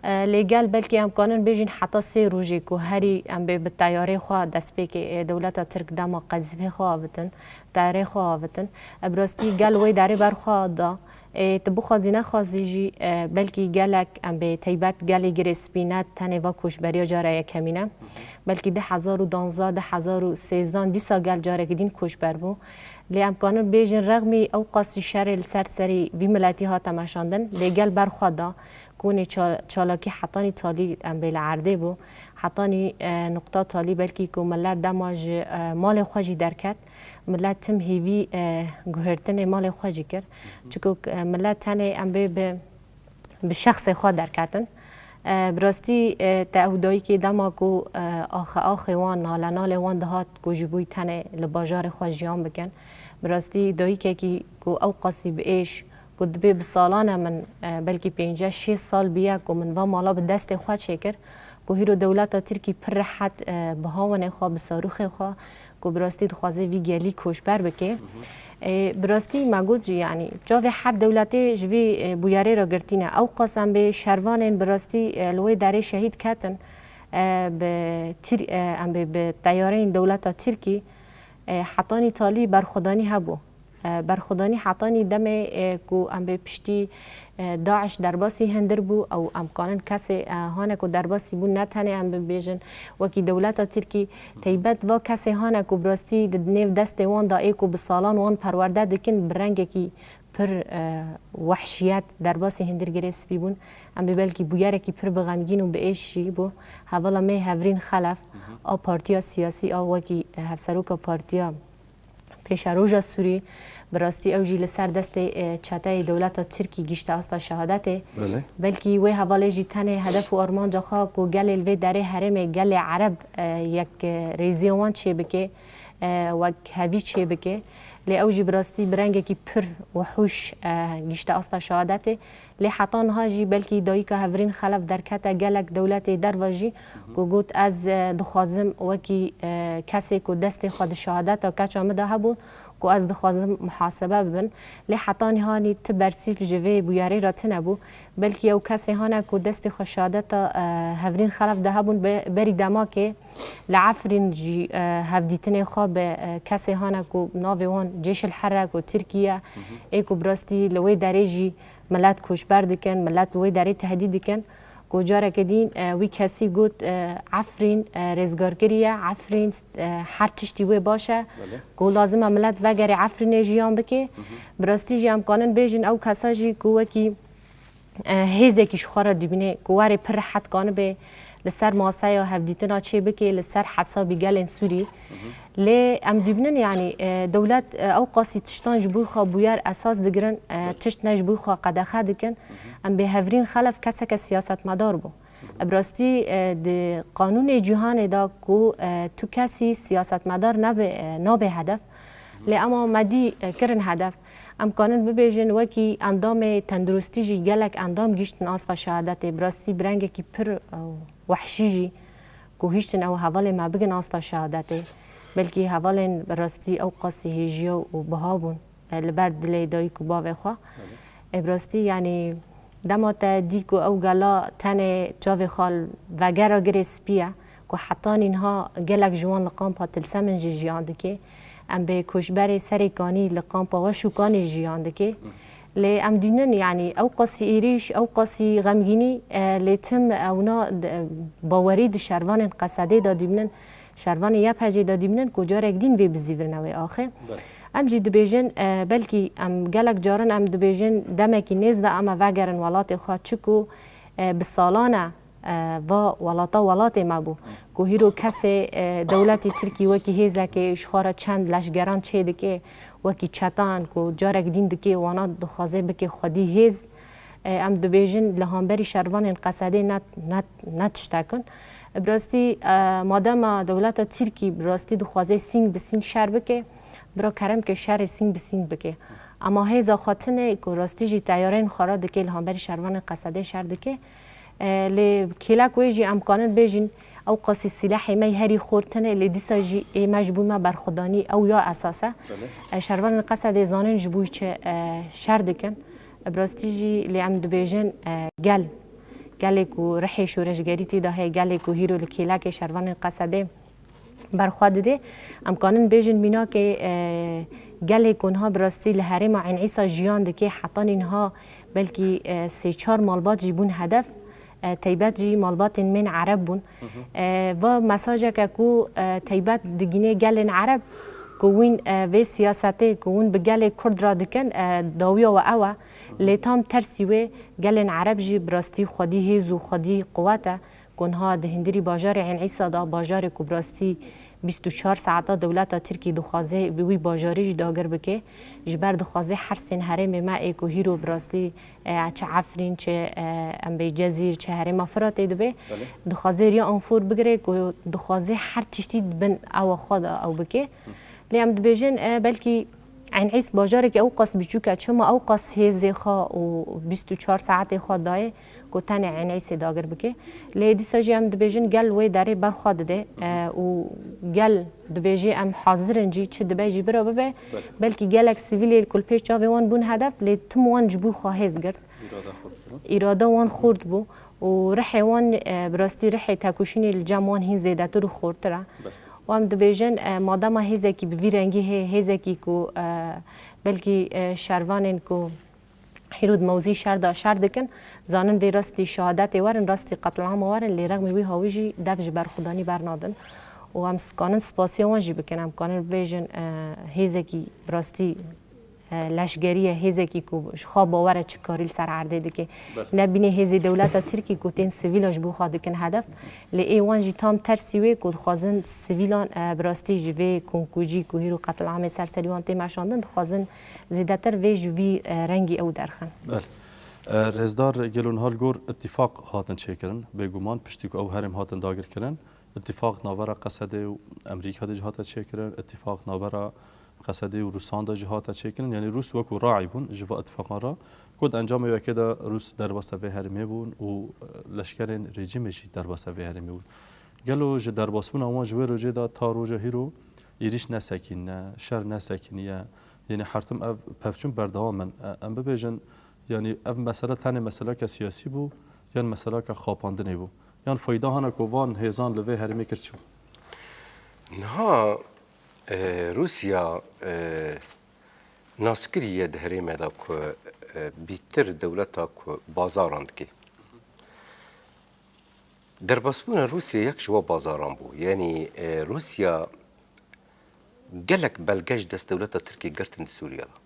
E, lê gel belkî em kanin bêjin heta sê rojê ku herî em bê bi teyarê xwe destpêkê, e, dewleta Tirk dema qezîfê xwe avitin, teyarê xwe avitin. E, bi rastî gel wê derê berxwe da. Ê, tu bixwazî nexwazî jî, e, belkî gelek em bê teybet gelê Girê Spî ne tenê va koçberiya cara yekemîn e. Belkî du hezar û duwazdeh, du hezar û sêzdeh dîsa gel carekî din koçber bû. Lê em kanin bêjin rexmî ew qasî şerê li ser serî vî miletî hate meşandin, lê gel berxwe da. Konê ça-, çalakî hetanî talî em bê li erdê bû. Hetanî, e, nuqta talî belkî ku milet dema ji, e, malê xwe jî derket. Milet tim hêvî, e, guhertinê malê xwe jî kir. Çiku, e, milet tenê em bê bi, bi şexsê xwe derketin. E, bi rastî, e, te ew dayikê dema ku, e, axe axê wan, nale nalê wan dihat ku ji bo tenê li bajarê xwe jiyan bikin. Bi rastî dayikekî ku ew qasî bi êş, ku dibê bi salan e min, e, belkî pênceh şêst sal bûye ku min va mala bi destê xwe çêkir, ku hîro dewleta Tirkî pir rehet, e, bi hawanê xwe, bi sarûxê xwe, ku bi rastî dixwaze vî gelî koçber bike. E, bi rastî me got jî, yanî çavê her dewletê ji vî, e, bûyerê re girtî ne. Ew qas em bê şervanên bi rastî, e, li wê derê şehîd ketin, e, bi Tir-, e, em bê bi teyareyên dewleta Tirkî, e, hetanî talî berxwedanî hebû. E, berxwedanî hetanî demê, e, ku em bê piştî, e, DAIŞ derbasî hundir bû, ew em kanin kesê, e, hane ku derbasî bûn, ne tenê em bibêjin wekî dewleta Tirkî, teybet va kesê hane ku bi rastî di nêv destê wan de ê ku bi salan wan perwerde dikin, bi rengekî pir, e, wehşiyet derbasî hundir Girê Spî bûn. Em bê belkî bûyerekî pir bi xemgîn û bi êş jî bû. Hevala me Hevrîn Xelef, a partiya siyasî a wekî, e, hevseroka partiya Pêşeroja Sûrî, bi rastî ew jî li ser destê, e, çeteyê dewleta Tirkî gihîşte asta şehadetê. Belê. Belkî wê hevalê jî tenê hedef û armanca xwe ku gelê li vê derê herêmê gelê Ereb, e, yek, e, rêziya wan çêbike, e, wek hevî çêbike. Lê ew jî bi rastî bi rengekî pir wihûş, e, gihîşte asta şehadetê. Lê heta niha jî belkî dayika Hevrîn Xelef derkete gelek dewletê derve jî, ku got, ez, e, dixwazim wekî, e, kesê ku destê xwe di şehadeta keça min de hebû, ku ez dixwazim muhasebe bibin. Lê heta nihanî ti bersîv ji vê bûyerê re tune bû. Belkî ew kesê hane ku destê xwe şehadeta, e, Hevrîn Xelef de hebûn, be-, berî demakê li Efrîn jî, e, hevdîtinê xwe bi, e, kesê hane ku navê wan Cêşil Herre ku Tirkiye, ê ku bi rastî li wê derê jî milet koçber dikin, milet li wê derê tehdît dikin. Ku careke dîn, e, wî kesî got, e, Efrîn, e, rêzgarkirî ye, Efrîn, e, her tiştî wê baş e. Belê. Ku lazim e milet vegerê Efrînê jiyan bike. Bi rastî jî em kanin bêjin ew kesa jî ku wekî, e, hêzekî ji xwe re dibîne, ku werê pir rehet kanibe li ser maseya hevdîtina çê bike, li ser hesabî gelên Sûrî. Lê em dibînin, yanî, e, dewlet, e, ew qasî tiştan ji bo xwe bûyer esas digirin, e, Belê. tişt ne ji bo xwe qedexe dikin. Em bê Hevrîn Xelef keseke siyasetmedar bû. Bi rastî, e, di qanûnê cîhanê de ku, e, tu kesî siyasetmedar nebe, e, nabe hedef. Lê ema me dî, e, kirin hedef. Em kanin bibêjin wekî endamê tenduristî jî gelek endam gihîştin asta şehadetê. Bi rastî bi rengekî pir, e, wehşî jî ku hiştin ew hevalê me bigin asta şehadetê. Belkî hevalên bi rastî ew qasî hêjiya û biha bûn, e, li ber dilê dayik û bavê xwe. Belê. E, bi rastî, yanî, dema te dî ku ew gela tenê çavê xwe li vegera girê spî ye, ku heta nînha gelek ji wan li kampa Tilsemin jî jiyan dike. Em bê koçberê Serê Kanî li kampa Weş û Kanî jiyan dike. Lê em dînin, yanî ew qasî êrîş, ew qasî xemgînî, e, lê tim ewna d-, bawerî di şervanên Qesedê de dîminin, şervanê Y P G de dîminin ku carek dîn vê bizîvirine wê axê. Belê. Em jî dibêjin, e, belkî em gelek carin em dibêjin demekî nêz de em ê vegerin welatê xwe, çiku, e, bi salan e, e, va welata welatê me bû. Ku hîro kesê, e, dewletî Tirkî wekî hêzekê ji xwe re çend leşgeran çêdike, wekî çetan ku carek dîn dike wana dixwaze bike xwedî hêz. E, em dibêjin li hemberî şervanên Qesedê ne, ne, ne tiştek in. Bi rastî, e, madema dewleta Tirkî bi rastî dixwaze sîng bi sîng şer bike, bira kerem ke şerê sîng bi sîng bike. Ema hêza xwe tune ku rastî jî teyarên xwe re dike li hemberî şervanên Qesedê şer dike. E, lê kêlek wê jî em kanin bêjin, ew qasî sîlehê me yî herî xurt hene, lê dîsa jî ê me ji bo me berxwedanî ew ya esas e. Belê. E, şervanên Qesedê zanin ji bo çi, e, şer dikin. Bi rastî jî lê em dibêjin, e, gel. Gelê ku rihê şoreşgerî tê de heye, gelê ku hîro li kêlekê şervanên Qesedê berxwe dide. Em kanin bêjin mînakê, e, gelê ku niha bi rastî li herêma Eyn Îsa jiyan dike, heta nî niha belkî, e, sê çar malbat jî bûn hedef, e, teybet jî malbatên mêrên Ereb bûn. E, va mesajeke ku, e, teybet digîne gelên Ereb, ku wîn, e, vê siyasetê ku wîn bi gelê Kurd re dikin, e, dawiya we ew e. Lê tam tersî wê gelên Ereb jî bi rastî xwedî hêz û xwedî quwet e. Ku niha di hundirî bajarê Eyn Îsa de, bajarê ku bi rastî bîst û çar saeta dewleta Tirkî dixwaze bi wî bajarî jî dagir bike, ji ber dixwaze hersên herêmê me ê ku hîro bi rastî, e, çi Efrîn, çi, e, em bê Cezîr, çi herêma Firatê dibe, Belê. dixwaze riya enfort bigire ku dixwaze her tiştî di bin awa xwe de ew bike. Lê em dibêjin, e, belkî Eyn Îs bajarekî ew qas biçûk e, çima ew qas hêzê xwe û bîst û çar saetê xwe dayê ku tenê Eyn Îsê dagir bike. Lê dîsa jî em dibêjin gel wê derê berxwe dide, e, û gel dibêjî em hazir in jî çi dibe jî bira bibe. Belê. Belkî gelek sivîlê ku li pêş çavê wan bûn hedef, lê tim wan ji bo xwe hêz girt. Îrade xurt bû. Îrade wan xurt bû û rihê wan, e, bi rastî rihê tekoşînê li cem wan hîn zêdetir û xurtir e. Belê. Û em dibêjin, e, madema hêzekî bi vî rengî heye, hêzekî ku, e, belkî, e, şervanên ku hîro di mewzî şer de şer dikin, zanin vê rastî şehadetê werin, rastî qetlama werin, lê rexmî wî hawî jî dev ji berxwedanî bernadin. Û em kanin spasiya wan jî bikin, em kanin bibêjin, e, hêzekî bi rastî, e, leşgerî ye, hêzekî ku ji xwe bawer e çi karî li ser erdê dike. Belê. Ne bînê hêzê dewleta Tirkî ku tên sivîla ji bo xwe dikin hedef. Lê ê wan jî tam tersî wê ku dixwazin sivîlan, e, bi rastî ji vê komkujî ku hîro qetlamê ser serî wan tê meşandin, dixwazin zêdetir vê ji vî, e, rengî ew derxin. Belê. E, Rêzdar, gelo niha li gor îtîfaq hatin çêkirin, bêguman piştî ku ew herêm hatin dagirkirin, îtîfaq navbera Qesedê û Amerîka de jî hate çêkirin, îtîfaq navbera Qesedê û Rûsan de jî hate çêkirin. Yanî Rûs wekû raî bûn ji va îtîfaqan re. Ku di encamê yekê de Rûs derbasa vê herêmê bûn û, e, leşkerên rejîmê jî derbasa vê herêmê bûn. Gelo ji derbasbûna wan ji wê rojê de ta roja hîro êrîş nesekînine, şer nesekîniye? Yanî her tim ev pevçûn berdewam in. E, em bibêjin, yanî ev mesele tenê meseleke siyasî bû yan meseleke xapandinê bû? Yan fayda hana ku van hêzan li vê herêmê kir çi bû? Niha, e, Rûsya, e, naskirî ye di herêmê de ku, e, bîtir dewleta ku bazaran dike. Derbasbûna Rûsyayê yek ji wan bazaran bû. Yanî, e, Rûsya gelek belge ji dest dewleta Tirkiyê girtin di Sûriye de.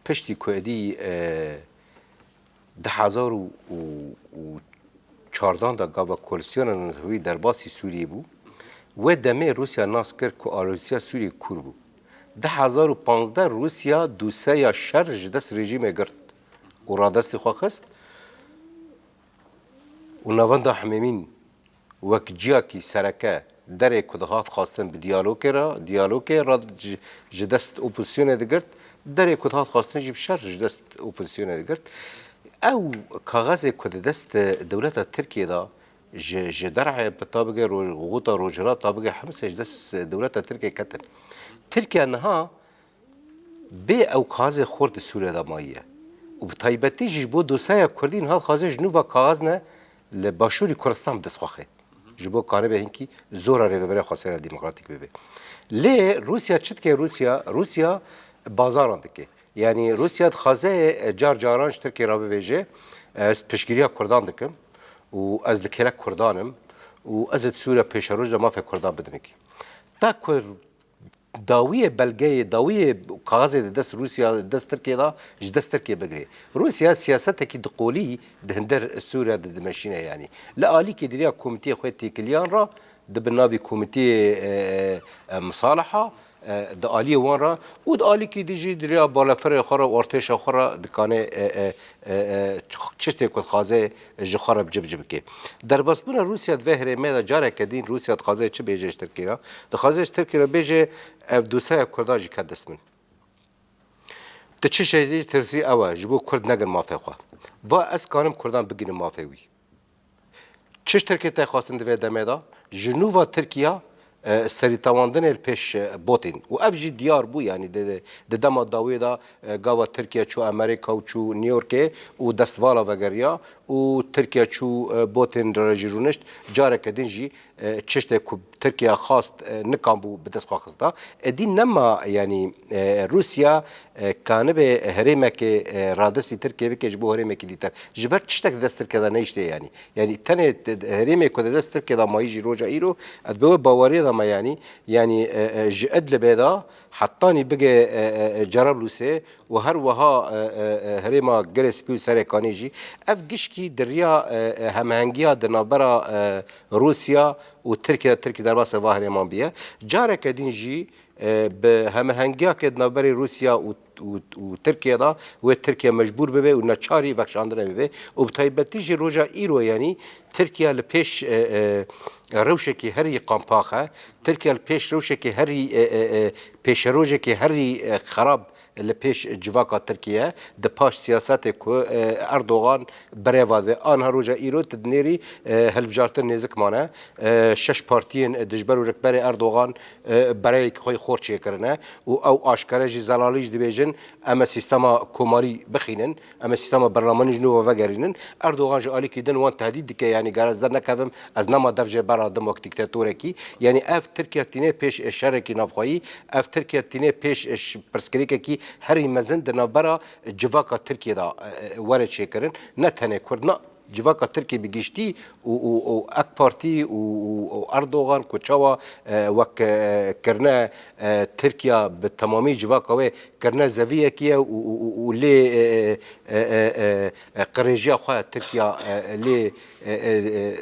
Piştî ku êdî, e, di hezar û çardan de gava koalîsyona netewî derbasî Sûriyê bû, wê demê Rûsya nas kir ku alozîtiya Sûriyê kûr bû. Di hezar û panzdeh Rûsya doseya şer ji dest rejîmê girt û radestî xwe xist û Navenda Himêmîn wek ciyakî sereke derê ku dihat xwestin bi diyalogê re, diyalogê re ji, ji dest opozîsyonê digirt, derê ku dihat xwestin jî bi şer ji dest opozîsyonê digirt. Ew kaxezê ku di dest dewleta Tirkiyê de ji, ji derê bi tabigê ro-, xuta rojhilat tabigê Himsê ji dest dewleta Tirkiyê ketin. Tirkiye niha bê ew kaxezê xort di Sûriye de mayiye. Û bi taybetî jî ji bo dosyaya Kurdî niha dixwaze ji nû ve kaxezne li Başûrî Kurdistan bi dest xwe xê. Ji bo karibe hinkî zora rêveberiya xweseriya demokratîk bibe. Lê Rûsya çi dike? Rûsya, Rûsya bazaran dike. Yanî Rûsya dixwaze, e, car caran ji Tirkiyê re bibêje, ez piştgiriya Kurdan dikim û ez li kêlek Kurdan im û ez ê di Sûriya pêşeroj de mafê Kurdan bidim kî. Ta ku dawiyê belgeyê, dawiyê kaxezê di dest Rûsya, di dest Tirkiyê de, ji dest Tirkiyê bigirê. Rûsya siyasetekî diqolî di hinder Sûriya de dimeşîne yanî. Li alîkî di riya komîtiyê xwe têkiliyan re, di bin navî komîtiyê, e, e, misaliha, e, di aliyê wan re û di alîkî dî jî di riya balafirê xwe re û artêşa xwe re dikane, e, e, e, e, çi-, çiştê ku dixwaze ji xwe re bi cih bi cih bike. Derbasbûna Rûsya di vê herêmê de careke din Rûsya dixwaze çi bêje ji Tirkiyê re? Dixwaze ji Tirkiyê re bêje, ev dosyeya Kurdan jî ket dest min. Tu çi şey jî tirsî ew e, ji bo Kurd negin mafê xwe. Va ez kanim Kurdan bigînim mafê wî. Çi ji Tirkiyê tê xwestin di vê demê de? Ji nû ve Tirkiya, e, serîtewandinê li pêş, e, botên. Û ev jî diyar bû, yanî di, di, di dema dawiyê de, e, gava Tirkiye çû Amerîka û çû New Yorkê û destvala vegeriya û Tirkiye çû, e, botên re jî rûnişt. Careke din jî, e, çiştê ku Tirkiye xwast, e, nikan bû bi dest xwe xista. Êdî nema, yanî, e, Rûsya, e, kanibe herêmekê, e, radestî Tirkiye bike ji bo herêmekî dîtir. Ji ber tiştek di dest Tirkiye de neyiştê yanî. Yanî tenê t-, t-, herêmê ku di dest Tirkiye de mayî jî roja îro, ez bi wê baweriyê de me yanî, yanî, e, e, ji Idlibê de hetanî bige, e, e, e, Cerablusê û her wiha, e, e, e, herêma Girê Spî û Serê Kanî jî. Ev gişkî di riya, e, e, hemhengiya di navbera, e, Rûsya û Tirkiye, Tirkiye derbasê va herêman bûye. Careke din jî, e, bi hemehengiyakê di navberê Rûsya û, û, û Tirkiye de wê Tirkiye mecbûr bibe û neçarî vekişandine bibe û bi taybetî jî roja îro, yanî Tirkiye li pêş, e, e, rewşekî herî qampax e, Tirkiye li pêş rewşekî herî, e, e, e, pêşerojekî herî, e, xerab li pêş civaka Tirkiye, di paş siyasetê ku, e, Erdogan berê va dibe. Aniha roja îro tu dinêrî, e, hilbijartin nêzik mane. E, şeş partiyên dijber û rikberê Erdogan, e, bereyekî xwe yê xort çêkirine û ew aşkere jî zelalî jî dibêjin, em ê sîstema komarî bixînin, em ê sîstema berlamanî ji nû ve vegerînin. Erdogan ji alîkî din wan tehdît dike, yanî ger ez dernekevim, ez nema dev jê bera dim wek dîktatorekî. Yanî ev Tirkiye tîne pêş şerekî navxweyî, ev Tirkiye tîne pêş pirsgirêkekî herî mezin di navbera civaka Tirkiye de, e, e, were çêkirin. Ne tenê Kurd, na civaka Tirkiye bi giştî û, û, û AK Partî û, û, û Erdogan ku çawa, e, wek, e, kirine, e, Tirkiye bi temamî civaka wê kirine zeviyekî ye û, û, û, û lê, e, e, e, e, e, e, qirêjiya xwe Tirkiye, e, e, lê, e, e, e,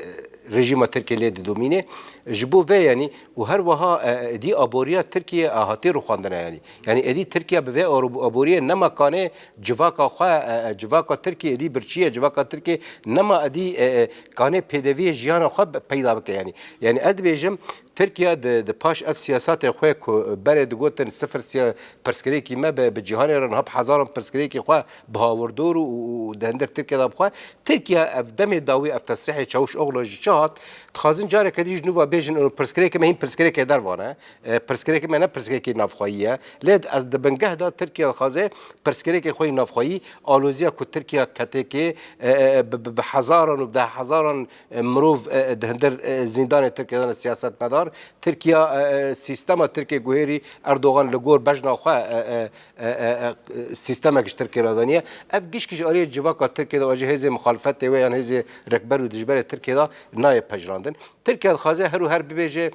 rejîma Tirkiye lê didomîne. Ji bo vê yanî û her wiha, e, êdî aboriya Tirkiye, e, hatî rûxandine yanî. Yanî êdî Tirkiye bi vê aro-, aboriyê nema kanê civaka xwe, e, e, civaka Tirkiye êdî birçî ye, civaka Tirkiye nema êdî, e, e, kanê pêdeviyê jiyana xwe be-, peyda bike yanî. Yanî ez dibêjim, Tirkiye di, di paş ev siyasetê xwe ku berê digotin sifir siya-, pirsgirêkî me be, bi cîhanê re niha bi hezaran pirsgirêkî xwe bi hawirdor û, û, û di hinder Tirkiye de bi xwe. Tirkiye ev demê dawî ev tesrîhê Çavuşoglu ji çi hat? Dixwazin careke dî ji nû ve bêjin, pirsgirêkê me hîn pirsgirêkê dervan e. E, pirsgirêkê me ne pirsgirêkê navxweyî ye. Lê ez di bingeh de Tirkiye dixwaze pirsgirêkê xwe yê navxweyî, aloziya ku Tirkiye ketêkê, e, e, e, bi, bi, bi hezaran û bi deh hezaran, e, mirov, e, e, di hindir, e, zîndanê Tirkiye de ne siyasetmedar. Tirkiye, e, e, sîstema Tirkiye guhêrî Erdogan li gor bejna xwe, e, e, e, e, e, sîstemek ji Tirkiye re daniye. Ev gişkî ji aliyê civaka Tirkiye de, ji hêzê muxalifetê wê yan hêzê rêkber û dijberê Tirkiye de nayê pejirandin. Tirkiye dixwaze her û her bibêje,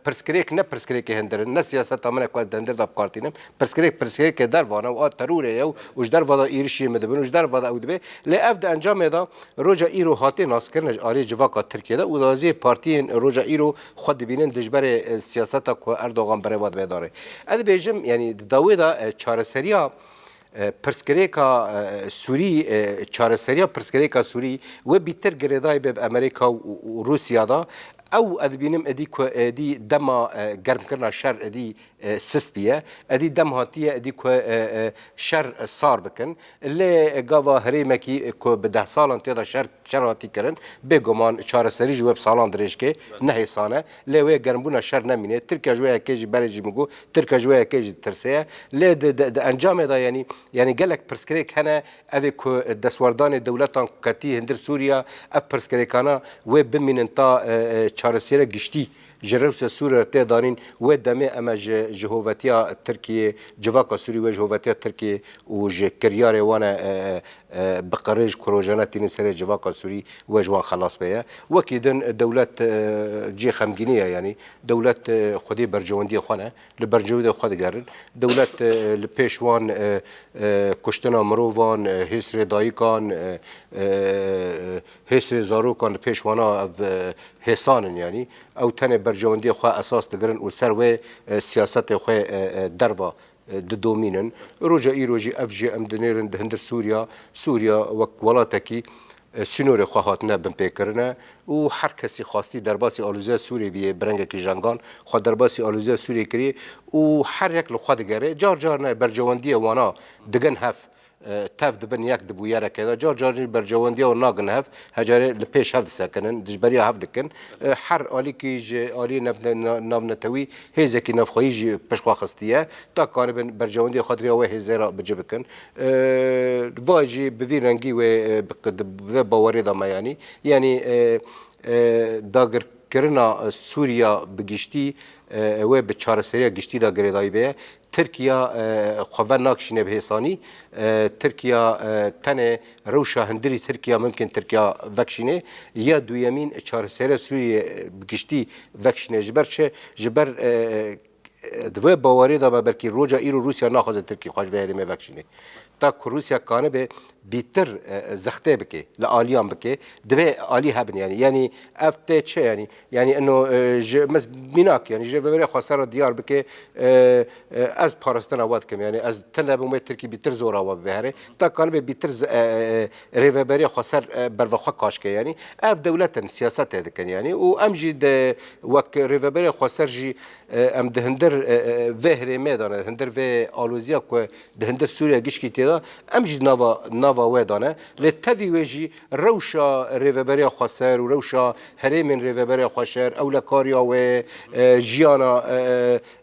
pirsgirêk ne pirsgirêkê hindir in, ne siyaseta min e ku ez di hindir de bikartînim. Pirsgirêk, pirsgirêkê dervan e û a terorê ye û, û ji derva de êrişî min dibin û ji derva de ew dibe. Lê ev di encamê de roja îro hatiye naskirin ji aliyê civaka Tirkiye de û daziyê partiyên roja îro xwe dibînin dijberê, e, siyaseta ku Erdogan bereva dibe darê. Ez dibêjim, yanî di dawê de, e, çareseriya, e, pirsgirêka, e, Sûrî, e, çareseriya pirsgirêka Sûrî wê bîtir girêdayî be bi Amerîka û, û Rûsya de. Ew ez dibînim êdî ku êdî dema, e, germkirina şer êdî, e, sist bûye. Êdî dem hatiye êdî ku, e, e, şer, e, sar bikin. Lê gava herêmekî, e, ku bi deh salan tê de şer, şer hatî kirin, bêguman çareserî ji wê bi salan dirêj ke, ne hêsan e. Lê wê germbûna şer nemîne. Tirkiye ji wê yekê jî berê jî min got, Tirkiye ji wê yekê jî ditirse ye. Lê di, di, di encamê de, yanî, yanî gelek pirsgirêk hene, ev ê ku destwerdanê dewletan ku ketî hindir Sûriya, ev pirsgirêkana wê bimînin ta, e, e, çareseriya giştî ji Rewşa Sûriyê re tê danîn, wê demê em e ji, ji hovetiya Tirkiyê, civaka Sûrî wê ji hovetiya Tirkiyê û ji kiryarê wan e, e, e, biqirê ji ku rojane tînin serê civaka Sûrî wê ji wan xelas be ye. Wekî din dewlet, e, cihê xemgînî ye, yanî dewlet, e, xwedî berjewendiyê xwe ne, li berjewendiyê xwe digerin. Dewlet, e, li pêş wan, e, e, kuştina mirovan, e, hêsrê dayikan, e, e, hêsrê zarokan li pêş wana ev, e, hêsan in, yanî ew tenê berjewendiyê xwe esas digirin û ser wê, e, siyasetê xwe, e, e, derva, e, didomînin. Roja îro jî ev jî em dinêrin di hindir Sûriya. Sûriya wek welatekî, e, sînorê xwe hatine binpêkirine û her kesî xwastî derbasî alûziya Sûriyê bîye, bi rengekî jengan xwe derbasî alûziya Sûriyê kiriye û her yek li xwe digere. Car car ne berjewendiyê wana digin hev, e, tev dibin yek di bûyerekê de. Car car jî berjewendiya wan nagin hev, hecarê li pêş hev disekinin, dijberiya hev dikin. E, her alîkî ji alî nav-, na-, navnetewî hêzekî navxweyî jî pişt xwe xistiye. Ta kanibin berjewendiyê xwe di riya wê hêzê re bi ci bikin. E, va jî bi vî rengî wê, e, bi, di vê bawerê de me, yanî. Yanî, e, e, dagirkirina, e, Sûriya bi giştî, e, wê bi çareseriya giştî de girêdayî bê. Tirkiya, e, xwe venakişîne bi hêsanî. E, Tirkiya, e, tenê rewşa hindirî Tirkiya mimkin Tirkiya vekişîne. Ya duyemîn çareseriya Sûriyê, e, bi giştî vekişîne. Ji ber çi? Ji ber, e, e, di vê bawerê de me belkî roja îro Rûsya naxwaze Tirkî xwe ji vê herêmê vekişîne. Ta ku Rûsya kanibe bîtir, e, zextê bike, li aliyan bike, divê alî hebin, yanî. Yanî ev tê çi, yanî? Yanî ino, e, ji, mes-, mînak, yanî ji rêveberiya xweser re diyar bike, e, e, ez parastina we dikim, yanî ez tune bim wê Tirkî bîtir zora we bibe here. Ta kanibe bîtir z-, e, e, e, rêveberiya xweser, e, bervexwe kaş ke, yanî. Ev dewlet in, siyasetê dikin, yanî. Û em jî de wek rêveberiya xweser jî, e, em di hindir, e, e, vê herêmê de ne, hindir vê aloziya ku di hindir Sûriye gişkî tê de, em jî nava, nava wê de ne. Lê tevî wê jî rewşa rêveberiya xweser û rewşa herêmên rêveberiya xweser, ewlekariya wê, e, jiyana, e,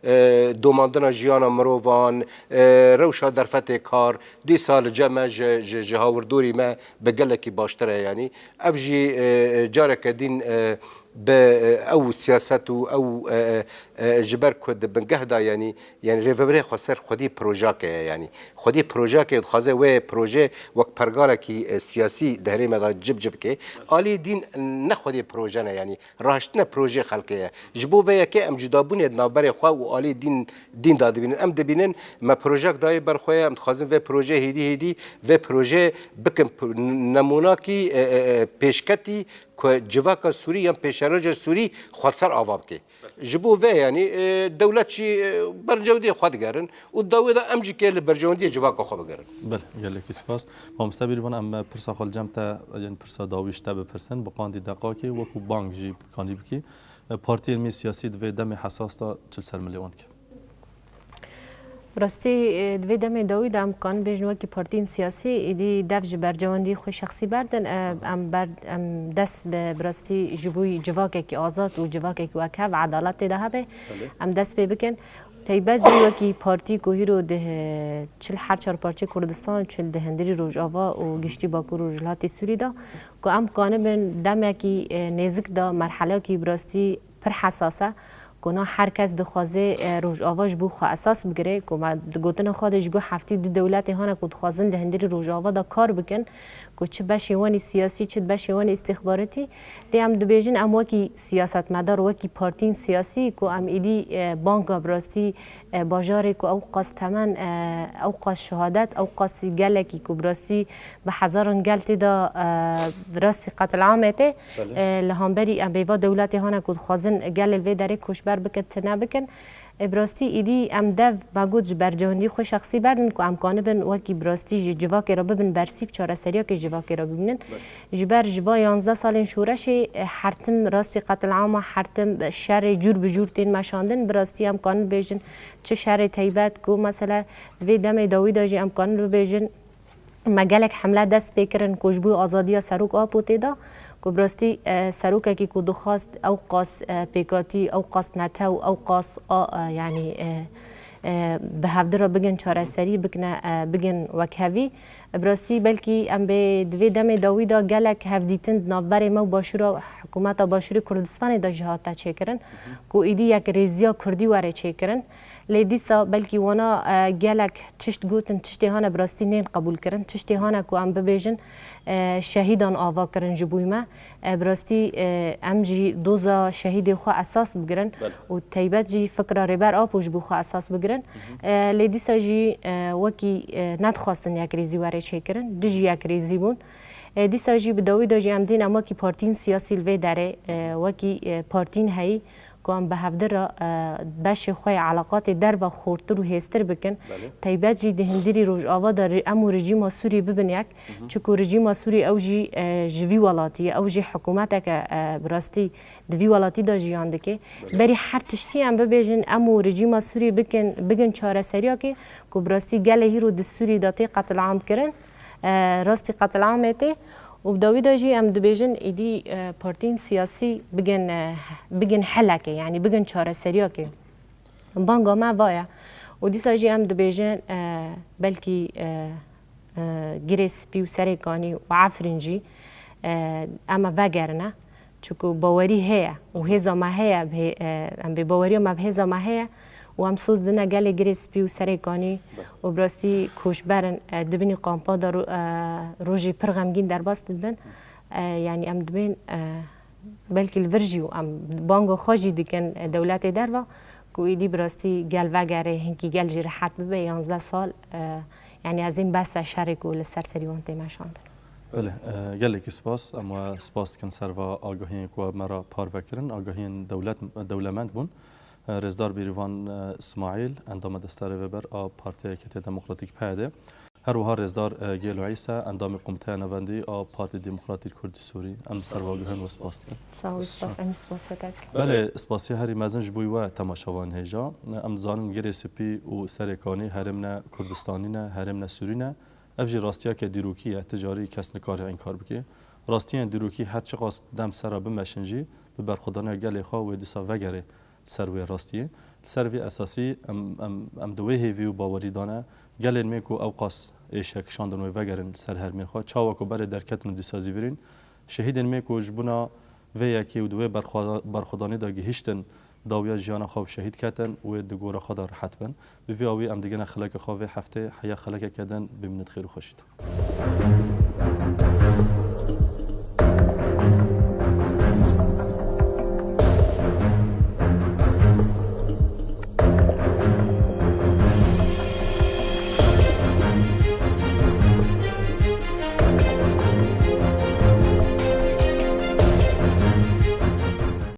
e, e, domandina jiyana mirovan, e, rewşa derfetê kar, dîsa li cem me ji, ji, ji hawirdorî me bi gelekî baştir e, yanî. Ev jî, e, e, careke din, e, bi, e, ew siyaset û ew, e, e, e, ji ber ku di bingeh de, yanî, yanî rêvebirê xweser xwedî projake ye, yanî xwedî projake dixwaze wê proje wek pergalekî, e, siyasî di herême de cib cib ke. Alî dîn ne xwedî proje ne, yanî raştine projê xelkê ye. Ji bo vê yekê em cudabûnê di navberê xwe û alî dîn, dîn de dibînin. Em dibînin me projek dayê ber xwe ye, em dixwazin vê projê hêdî hêdî vê projê bikin p-, nemûnakî, e, e, e, pêşketî ku civaka Sûrî yan pêşeroja Sûrî xwe li ser ava bike. Ji bo vê, yanî, e, dewlet jî, e, bercewendiyê xwe digerin û dawê de em jî kê li bercewendiyê civaka xwe bigerin. Belê, gelekî spas. Mamoste Bîrvan, em pirsa xwe li cem te, yanî pirsa dawî ji te bipirsin, bi qandî deqakê wekû bang jî kanî bikî. E, partiyên me siyasî di vê demê hesas de çi li ser milê wan dike? Bi rastî, e, di vê demê dawî de em kanin bêjin wekî partiyên siyasî, êdî dev ji bercewendî xwe şexsî berdin. E, em ber-, em dest bi, bi rastî ji bo civakekî azad û civakekî wekhev, edalet tê de hebe, Belê. em dest pê bikin. Teybet jî wekî partî ku hîro di çil her çar parçeyê Kurdistan, çil di hundirî Rojava û giştî Bakur û Rojhilatê Sûrî de, ku em kanibin demekî, e, nêzik de merhelekî bi rastî pir hesas e, ku na her kes dixwaze, e, Rojava ji bo xwe esas bigire, ku me di gotina xwe de jî got heftî du dewletê hene ku dixwazin di hundirî Rojava de kar bikin, ku çi beşê wan ê siyasî, çi beşê wan ê îstîxbaratî. Lê em dibêjin, em wekî siyasetmedar, wekî partiyên siyasî ku em êdî, e, banga bi rastî, e, bajarê ku ew qas temen, e, ew qas şehadet, ew qas gelekî ku bi rastî bi hezaran gel tê de, e, bi rastî qetilamê tê, Belê. e, li hemberî em bêva dewletê hane ku dixwazin gelê li vê derê koçber bikin, tune bikin. E, bi rastî êdî em dev, me got, ji bercewendî xwe şexsî berdin ku em kanibin wekî bi rastî ji civakê re bibin bersîv, çareseriyakê ji civakê re bibînin. Belê. Ji ber ji va yanzdeh salên şoreşê, e, her tim rastî qetilama, her tim şerê cûr bi cûr tên meşandin. Bi rastî em kanin bêjin çi şerê teybet ku mesela di vê demê dawî de jî em kanin bibêjin me gelek hemle dest pê kirin ku ji bo azadiya Serok Apo tê de, ku bi rastî, e, serokekî ku dixwast ew qas, e, pêkatî, ew qas netew, ew qas a, e, yanî, e, e, bi hevdi re bigin çareserî, bikine, e, bigin wekhevî. Bi rastî belkî em bê di vê demê dawî de gelek hevdîtin di navberê me û Başûra, hikûmeta Başûrê Kurdistanê de jî hate çêkirin, ku êdî yekrêziya Kurdî were çêkirin. Lê dîsa belkî wana, e, gelek tişt gotin, tiştê hane bi rastî nên qebûl kirin, tiştê hane ku em bibêjin, e, şehîdan ava kirin ji bo me. E, bi rastî, e, em jî doza şehîdê xwe esas bigirin Belê. û teybet jî fikra Rêber Apo ji bo xwe esas bigirin. E, lê dîsa jî, e, wekî, e, nedixwastin yekrêzî were çêkirin, dijî yekrêzî bûn. E, dîsa jî bi dawî de jî em dîn em wekî partiyên siyasî li vê derê, e, wekî, e, partiyên heyî ku em bi hevdi re, e, beşê xwe yê eleqatê derve xortir û hêztir bikin. Belê. Teybet jî di hundirî Rojava de re-, em û rejîma Sûrî bibin yek. Çiku rejîma Sûrî ew jî, e, ji vî welatî ye, ew jî hikûmeteke, e, bi rastî di vî welatî de jiyan dike. Belê. Berî her tiştî em bibêjin, em û rejîma Sûrî bikin, bigin çareseriyakê ku bi rastî gelê hîro di Sûrî de tê qetilam kirin, e, rastî qetilamê tê. Û bi dawî de jî em dibêjin êdî, e, partiyên siyasî bigin, e, bigin helekê, yanî bigin çareseriyakê. Banga me va ye. Û dîsa jî em dibêjin, e, belkî, e, e, Girê Spî û Serê Kanî û Efrîn jî, e, em ê vegerine. Çiku bawerî heye û hêza me heye, bi hê-, e, em bê baweriya me bi hêza me heye û em soz dine gelê Girê Spî û Serê Kanî û bi rastî koçber in, e, di binî kampa de ro-, e, rojê pir xemgîn derbas dibin. E, yanî em dibên, e, belkî li vir jî û em banga xwe jî dikin, e, dewletê derve ku êdî bi rastî gel vegere, hinkî gel jî rehet bibe, yanzdeh sal, e, yanî ez dîm bes e şerê ku li ser serî wan tê meşandin. Belê, e, gelekî spas. Em we spas dikin ser va agahiyên ku we me re parve kirin. Agahiyên dewlet, dewlemend bûn. E, Rêzdar Bêrîvan, e, Îsmaîl, endama Desta Rêveber a Partiya Yekîtiya Demokratîk, P Y D. Her wiha Rêzdar, e, Gêlo Îsa, endamê Komîteya Navendî a Partî Demokratîk Kurdî Sûrî. Em li ser va agahiyên we spas dikin. Sağ ol, spas, em spas dikin. Belê, spasiya herî mezin ji bo we temaşevanên hêja. Em dizanin Girê Spî û Serê Kanî herêm ne Kurdistanî ne, herêm ne Sûrî ne. Ev jî rastiyeke dîrokî ye, ti carî kes nikare înkar bike. Rastiyên dîrokî her çiqas dem ser re bimeşin jî, bi berxwedaniya gelê xwe wê dîsa vegere li ser wê rastiyê. Li ser vê esasî em, em, em di wê hêvî û bawerî de ne, gelên me ku ew qas êşe kişandin wê vegerin li ser hermên xwe, çawa ku berê derketin û dîsa zîvirîn, şehîdên me ku ji bona vê yekê û di wê berxweda-, berxwedanê de gihîştin, dawiya jiyana xwe bi şehîd ketin, wê di gora xwe de rehet bin. Bi vî awî em digihine xeleka xwe vê heftê, heya xelekeke din bimînin di xêr û xweşî de.